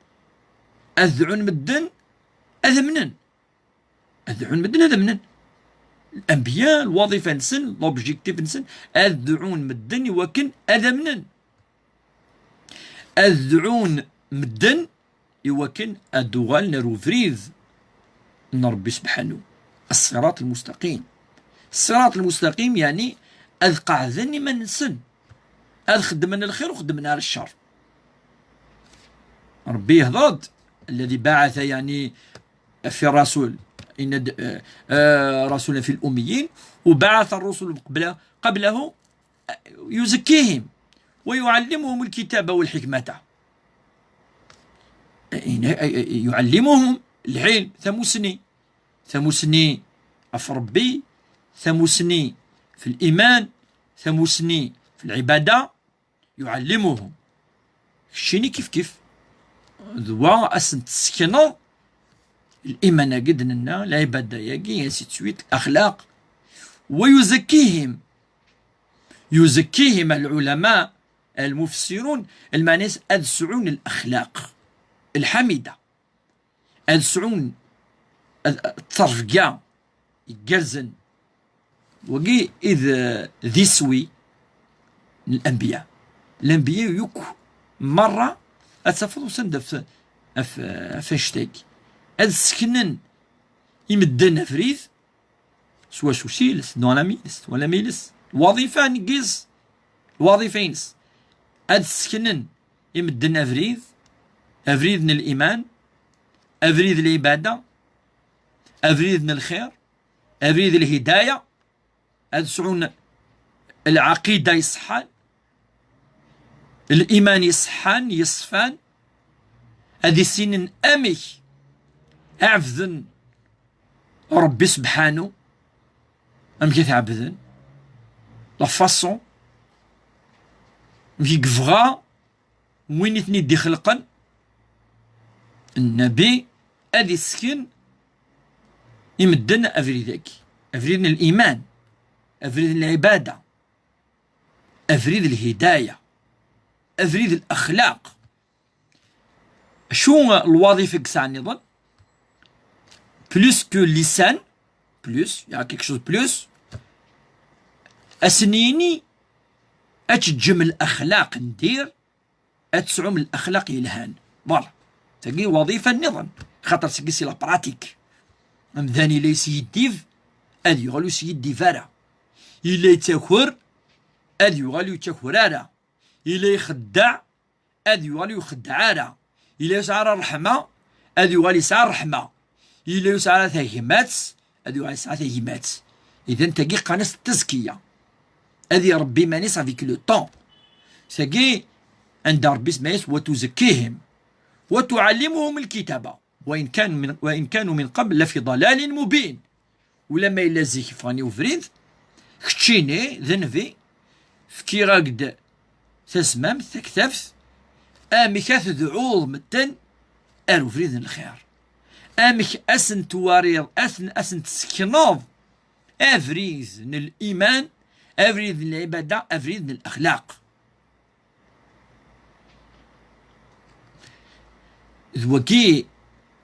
ad dɛun medden ad amnen. Ad dɛun medden ad amnen. Lanbiya, lwaḍifa-nsen, l'objectif-nsen, ad dɛun medden i wakken ad amnen. Ad dɛun medden i wakken ad d-uɣalen ar ubrid n Ṛebbi subḥanahu. الصراط المستقيم. الصراط المستقيم, yeɛni ad qeɛden iman-nsen, ad xeddmen lxir, ur xeddmen ara ccer. Ṛebbi yehḍer-d, الذي بعث, yeɛni, في الرسول, إن د-, آه، آه، رسولا في الأميين, وبعث الرسل قبل-, قبله, آه، يزكيهم ويعلمهم الكتاب والحكمة. يعلمهم العلم, tamusni. Tamusni ɣef Ṛebbi, tamusni في الإيمان, tamusni في العبادة. يعلمهم. Keččini kif kif. D wa ad sen-tessekneḍ liman-agi d-nenna, lɛibada-agi, ainsi de suite, laxlaq. ويزكيهم. يزكيهم العلماء المفسرون, lmeɛna-s ad sɛun laxlaq lḥamida. Ad sɛun, ad, ttṛebga igerrzen. Wagi i d, d iswi n lanbiya. Lanbiya yakk merra ad tafeḍ usan-d ɣef, ɣef, ɣef annect-agi. Ad seknen i medden abrid s wacu s iles, twalam iles, twalam iles. Lwaḍifa n yiles, lwaḍifa-ines. Ad seknen i medden abrid, abrid n liman, abrid n lɛibada, abrid n lxir, abrid n lhidaya, ad sɛun lɛaqida iṣeḥḥan, liman iṣeḥḥan, yeṣfan, ad issinen amek ɛebden Ṛebbi subḥanu, amek i t-ɛebden, la façon, amek i yebɣa win i ten-id-ixelqen, Nnabi, ad isken i medden abrid-agi, abrid n liman, abrid n lɛibada, abrid n lhidaya, abrid n laxlaq. Acu lwaḍifa i yesɛa nniḍen? Plus que lisan, plus, il y a quelque chose de plus. Ad sen-yini ad teǧǧem laxlaq n dir, ad tesɛum laxlaq yelhan. Voilà. Tagi waḍifa nniḍen, xaṭer seg-s la pratique. Amdan yella yesyiddib, ad yuɣal ur yesyiddib ara. Yella yettaker, ad yuɣal ur yettaker ara. Yella ixeddeɛ, ad yuɣal ur ixeddeɛ ara. Yella yesɛa ara ṛṛeḥma, ad yuɣal yesɛa ṛṛeḥma. Yella yesɛa ara tagmat, ad yuɣal yesɛa tagmat. Idan tagi qqaren-as tazkiya. Ad iṛebbi iman-is avec le temps. Tagi anda Ṛebbi isemma-yas وتزكيهم وتعلمهم الكتاب وإن كانوا من، وإن كانوا من قبل لفي ضلال مبين. Ulamma yella zik ffɣen i ubrid, keččini d nnbi, fkiɣ-ak-d tazmamt, taktabt, amek ad tedɛuḍ medden ar ubrid n lxir. Amek ad sen-twariḍ, ad sen-, ad sen-tessekneḍ abrid n liman, Abrid n lɛibada, abrid n lexlaq. D wagi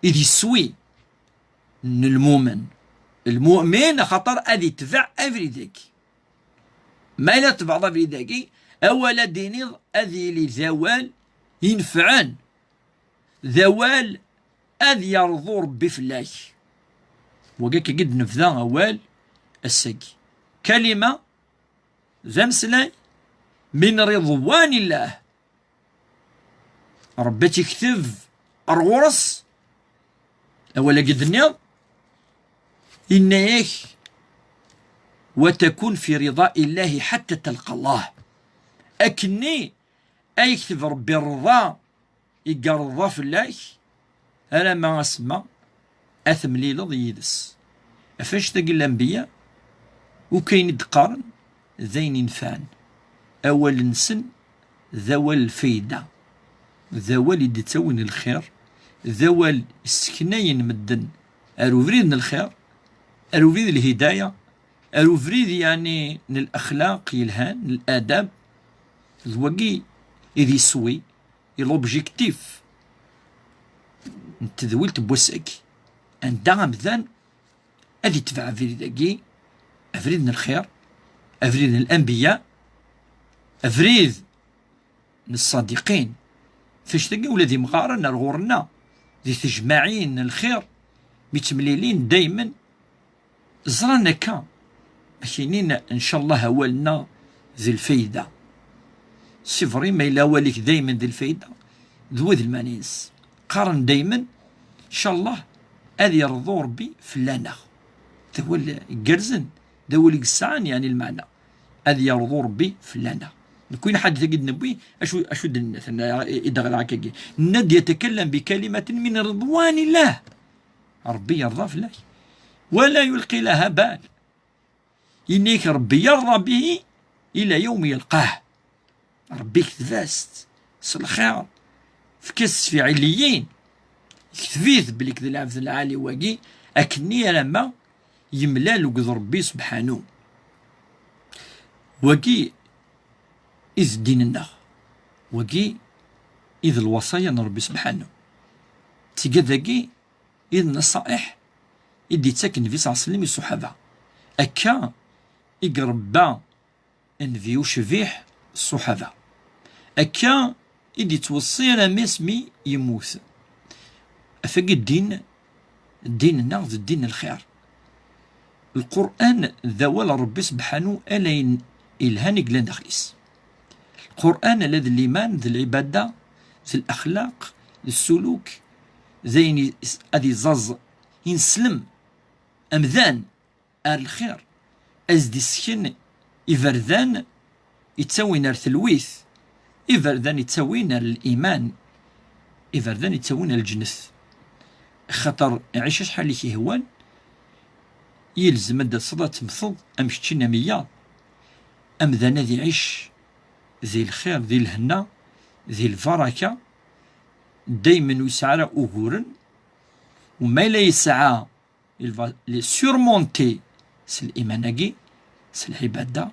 i d iswi n lmumen. Lmumen, axaṭer ad itbeɛ abrid-agi. Ma yella tebɛeḍ abrid-agi, awal ad d-tiniḍ ad yili d awal inefɛen, d awal ad yerḍu Ṛebbi fell-ak. Wagi akka i d-nebda awal ass-agi. Kalima d ameslay min riḍwanillah. Ṛebbi ad t-ikteb ar ɣur-s, awal-agi d-tenniḍ, yenna-yak: "Wa takun fi riḍa illahi ḥatta talqa Allah." Akkenni ay yekteb Ṛebbi ṛṛeḍa i yerḍa fell-ak, alamma asemma ad temlileḍ yid-s. Ɣef annect-agi n lanbiya, akk ayen i d-qqaren d ayen inefɛen. Awal-nsen d awal lfayda, d awal i d-ittawin lxir, d awal isseknayen medden ar ubrid n lxir, ar ubrid n lhidaya, ar ubrid, yeɛni, n lexlaq yelhan, n ladab. D wagi i d iswi, i l'objectif n tedwilt n wass-agi, anda amdan ad itbeɛ abrid-agi, abrid n lxir, abrid n lanbiya, abrid n ṣṣadiqin. Ɣef annect-agi, ula d imɣaren ar ɣur-nneɣ di tejmaɛin n lxir, mi ttemlilin daymen, ẓran akka, ma k-inin, ncallah, awal-nneɣ d lfayda. C'est vrai, ma yella awal-ik daymen d lfayda, d wa d lmeɛna-ines. Qqaren daymen, ncallah, ad yerḍu Ṛebbi fell-aneɣ. D awal igerrzen, d awal i yesɛan, yeɛni, lmeɛna. Ad yerḍu Ṛebbi fell-aneɣ. Nekk, win ḥadet-agi d-newwi, acu, acu d-nenna, tenna, i d-ɣriɣ akkagi. Nenna-d: "Yatakallam bi kalimatin min ridwanillah." Ṛebbi yerḍa fell-ak. "Wala yulqi laha bal." Yenna-yak Ṛebbi yerḍa bihi ila yawmi yalqah. Ṛebbi ikteb-as-t s lxir, fk-as-t fi ɛilliyin, ikteb-it belli d lɛebd lɛali wagi, akkenni alamma yemlal akked Ṛebbi subḥanu. Wagi i d ddin-nneɣ. Wagi i d lwaṣaya n Ṛebbi subḥanu. Tga dagi i d nnaṣa'iḥ i d-ittak Nnbi ṣalla Llahu ɛalayhi wa sallam i ṣṣuḥaba. Akka i iṛebba Nnbi ucbiḥ ṣṣuḥaba. Akka i d-ittweṣṣi alammi s mi yemmut. Ɣef wagi ddin, ddin-nneɣ d ddin n lxir. Lqur'an d awal n Ṛebbi subḥanu, ala ayen ilhan i yellan daxel-is. Lqur'an ala d liman, d lɛibada, d lexlaq, d ssuluk, d ayen i-, ad iẓẓaẓ, ineslem amdan ar lxir, ad s-d-issken iberdan ittawin ar telwit, iberdan ittawin ar liman, iberdan ittawin ar lǧennet. Axaṭer iɛic acḥal i k-ihwan, yelzem ad d-taseḍ ad temmteḍ am keččin am wiyaḍ. Amdan ad iɛic di lxir, di lhenna, di lbaraka, daymen ur yesɛi ara uguren, u ma yella yesɛa, il va les surmonter s liman-agi, s lɛibada,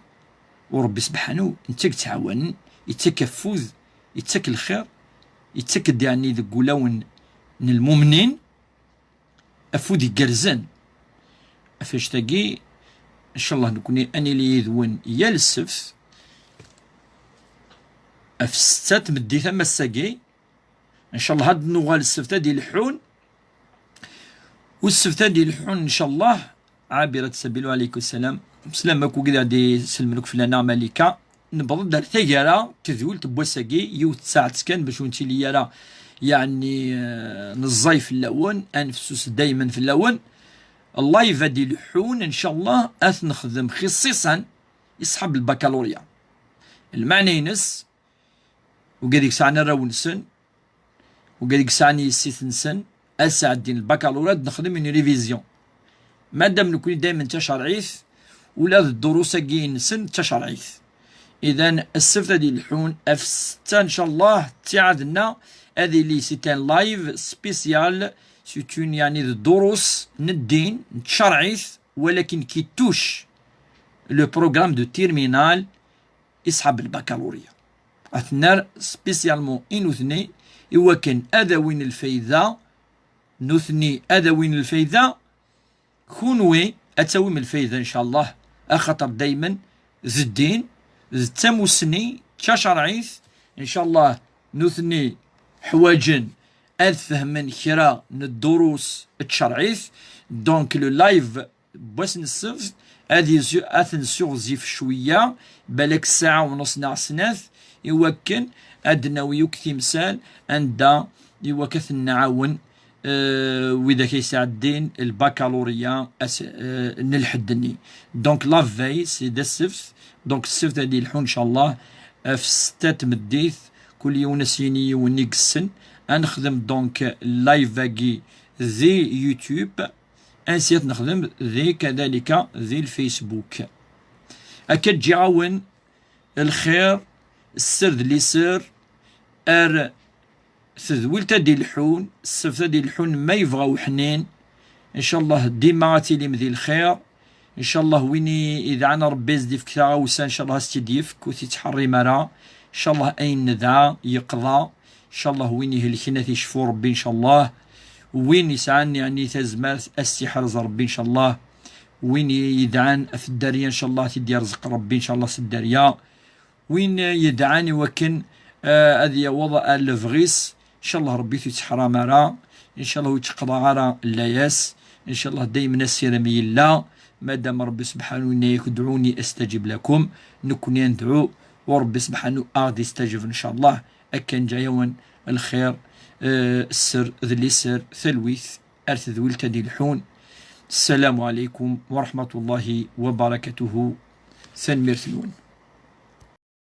u Ṛebbi subḥanu netta i yettɛawanen, yettak afud, yettak lxir, yettak-d, yeɛni, deg wulawen n lmumnin, afud igerrzen. Ɣef annect-agi, ncallah, nekkni ad nili yid-wen yal ssebt, ɣef ssetta n tmeddit am ass-agi. Ncallah ad nuɣal ssebt ad ileḥḥun. U ssebt ad ileḥḥun, ncallah. Ɛabirat sabil, wa ɛalaykum ssalam. Mslam akk wid ad iselmen akk fell-aneɣ, Malika. Newweḍ-d ar taggara n tedwilt n wass-agi, yiwet tsaɛet kan bac ur nettili ara, yeɛni, eh, neẓẓay fell-awen, ad nefsus daymen fell-awen. Live ad ileḥḥun, ncallah, ad t-nexdem xisiṣan i ṣṣḥab lbakalurya. Lmeɛna-ines, wigad i yesɛan arraw-nsen, wigad i yesɛan yessit-nsen, ad sɛeddin lbakalurya, ad nexdem une révision. Madam nekkni daymen d tacerɛit, ula d ddurus-agi-nsen d tacerɛit. Idan, ssebt ad ileḥḥun ɣef ssetta, ncallah, ttiɛad-nneɣ ad ili, c'est un live spécial, c'est une, yeɛni, d ddurus n ddin, n tcerɛit, walakin qui touche le programme de terminale iṣḥab lbakalurya. Ad t-nerr spécialement i nutni, i wakken ad awin lfayda, nutni ad awin lfayda, kunwi ad tawim lfayda, ncallah, axaṭer daymen d ddin, d tamussni d tacerɛit, ncallah, nutni ḥwaǧen ad fehmen kra n ddurus n tcerɛit. Donc, le live n wass n ssebt, ad izu-, ad t-nsuɣzif cwiya, balak ssaɛa u nus neɣ snat, i wakken ad d-nawi akk timsal anda i wakken ad ten-nɛawen, eh, widak ay sɛeddin lbakalurya as-, eh, n lḥedd-nni. Donc, la veille, c'est d ssebt. Donc, ssebt ad ilḥu, ncallah, ɣef ssetta n tmeddit, kul yiwen ad s-yini yiwen i yessen. Ad nexdem, donc, live-agi di YouTube. Ansi ad nexdem di kadalika di lFacebook. Akka ǧǧiɣ-awen lxir, sser d liser, ar tedwilt ad d-ilḥun, ssebt ad d-ilḥun ma yebɣa uḥnin. Ncallah dima ad tilim di lxir. Ncallah win i idɛan Rebbi ad s-d-ifk taɣawsa, ncallah ad s-tt-id-yefk, ur t-ittḥerrim ara. Ncallah ayen nedɛa yeqḍa. Ncallah win ihelken ad t-icfu Rebbi, ncallah. Win yesɛan, yeɛni, tazmert, ad s-tt-iḥrez Rebbi, ncallah. Win yedɛan ɣef dderya, ncallah ad t-id-yerzeq Rebbi, ncallah, s dderya. Win yedɛan i wakken, eh, ad yaweḍ ar lebɣi-s, ncallah Rebbi ur t-ittḥeram ara, ncallah ur yettqeḍa ara layas, ncallah daymen asirem yella, madam Rebbi sebḥanu yenna-yak: "Udɛuni astajib lakum", nekkni ad nedɛu, u Rebbi sebḥanu ad aɣ-d-istajib, ncallah. Akka nǧa-yawen lxir, eh, sser d liser, talwit ar tedwilt ad ilḥun. Ssalamu ɛalaykum wa raḥmatullahi wa barakatuhu. Tanemmirt-nwen.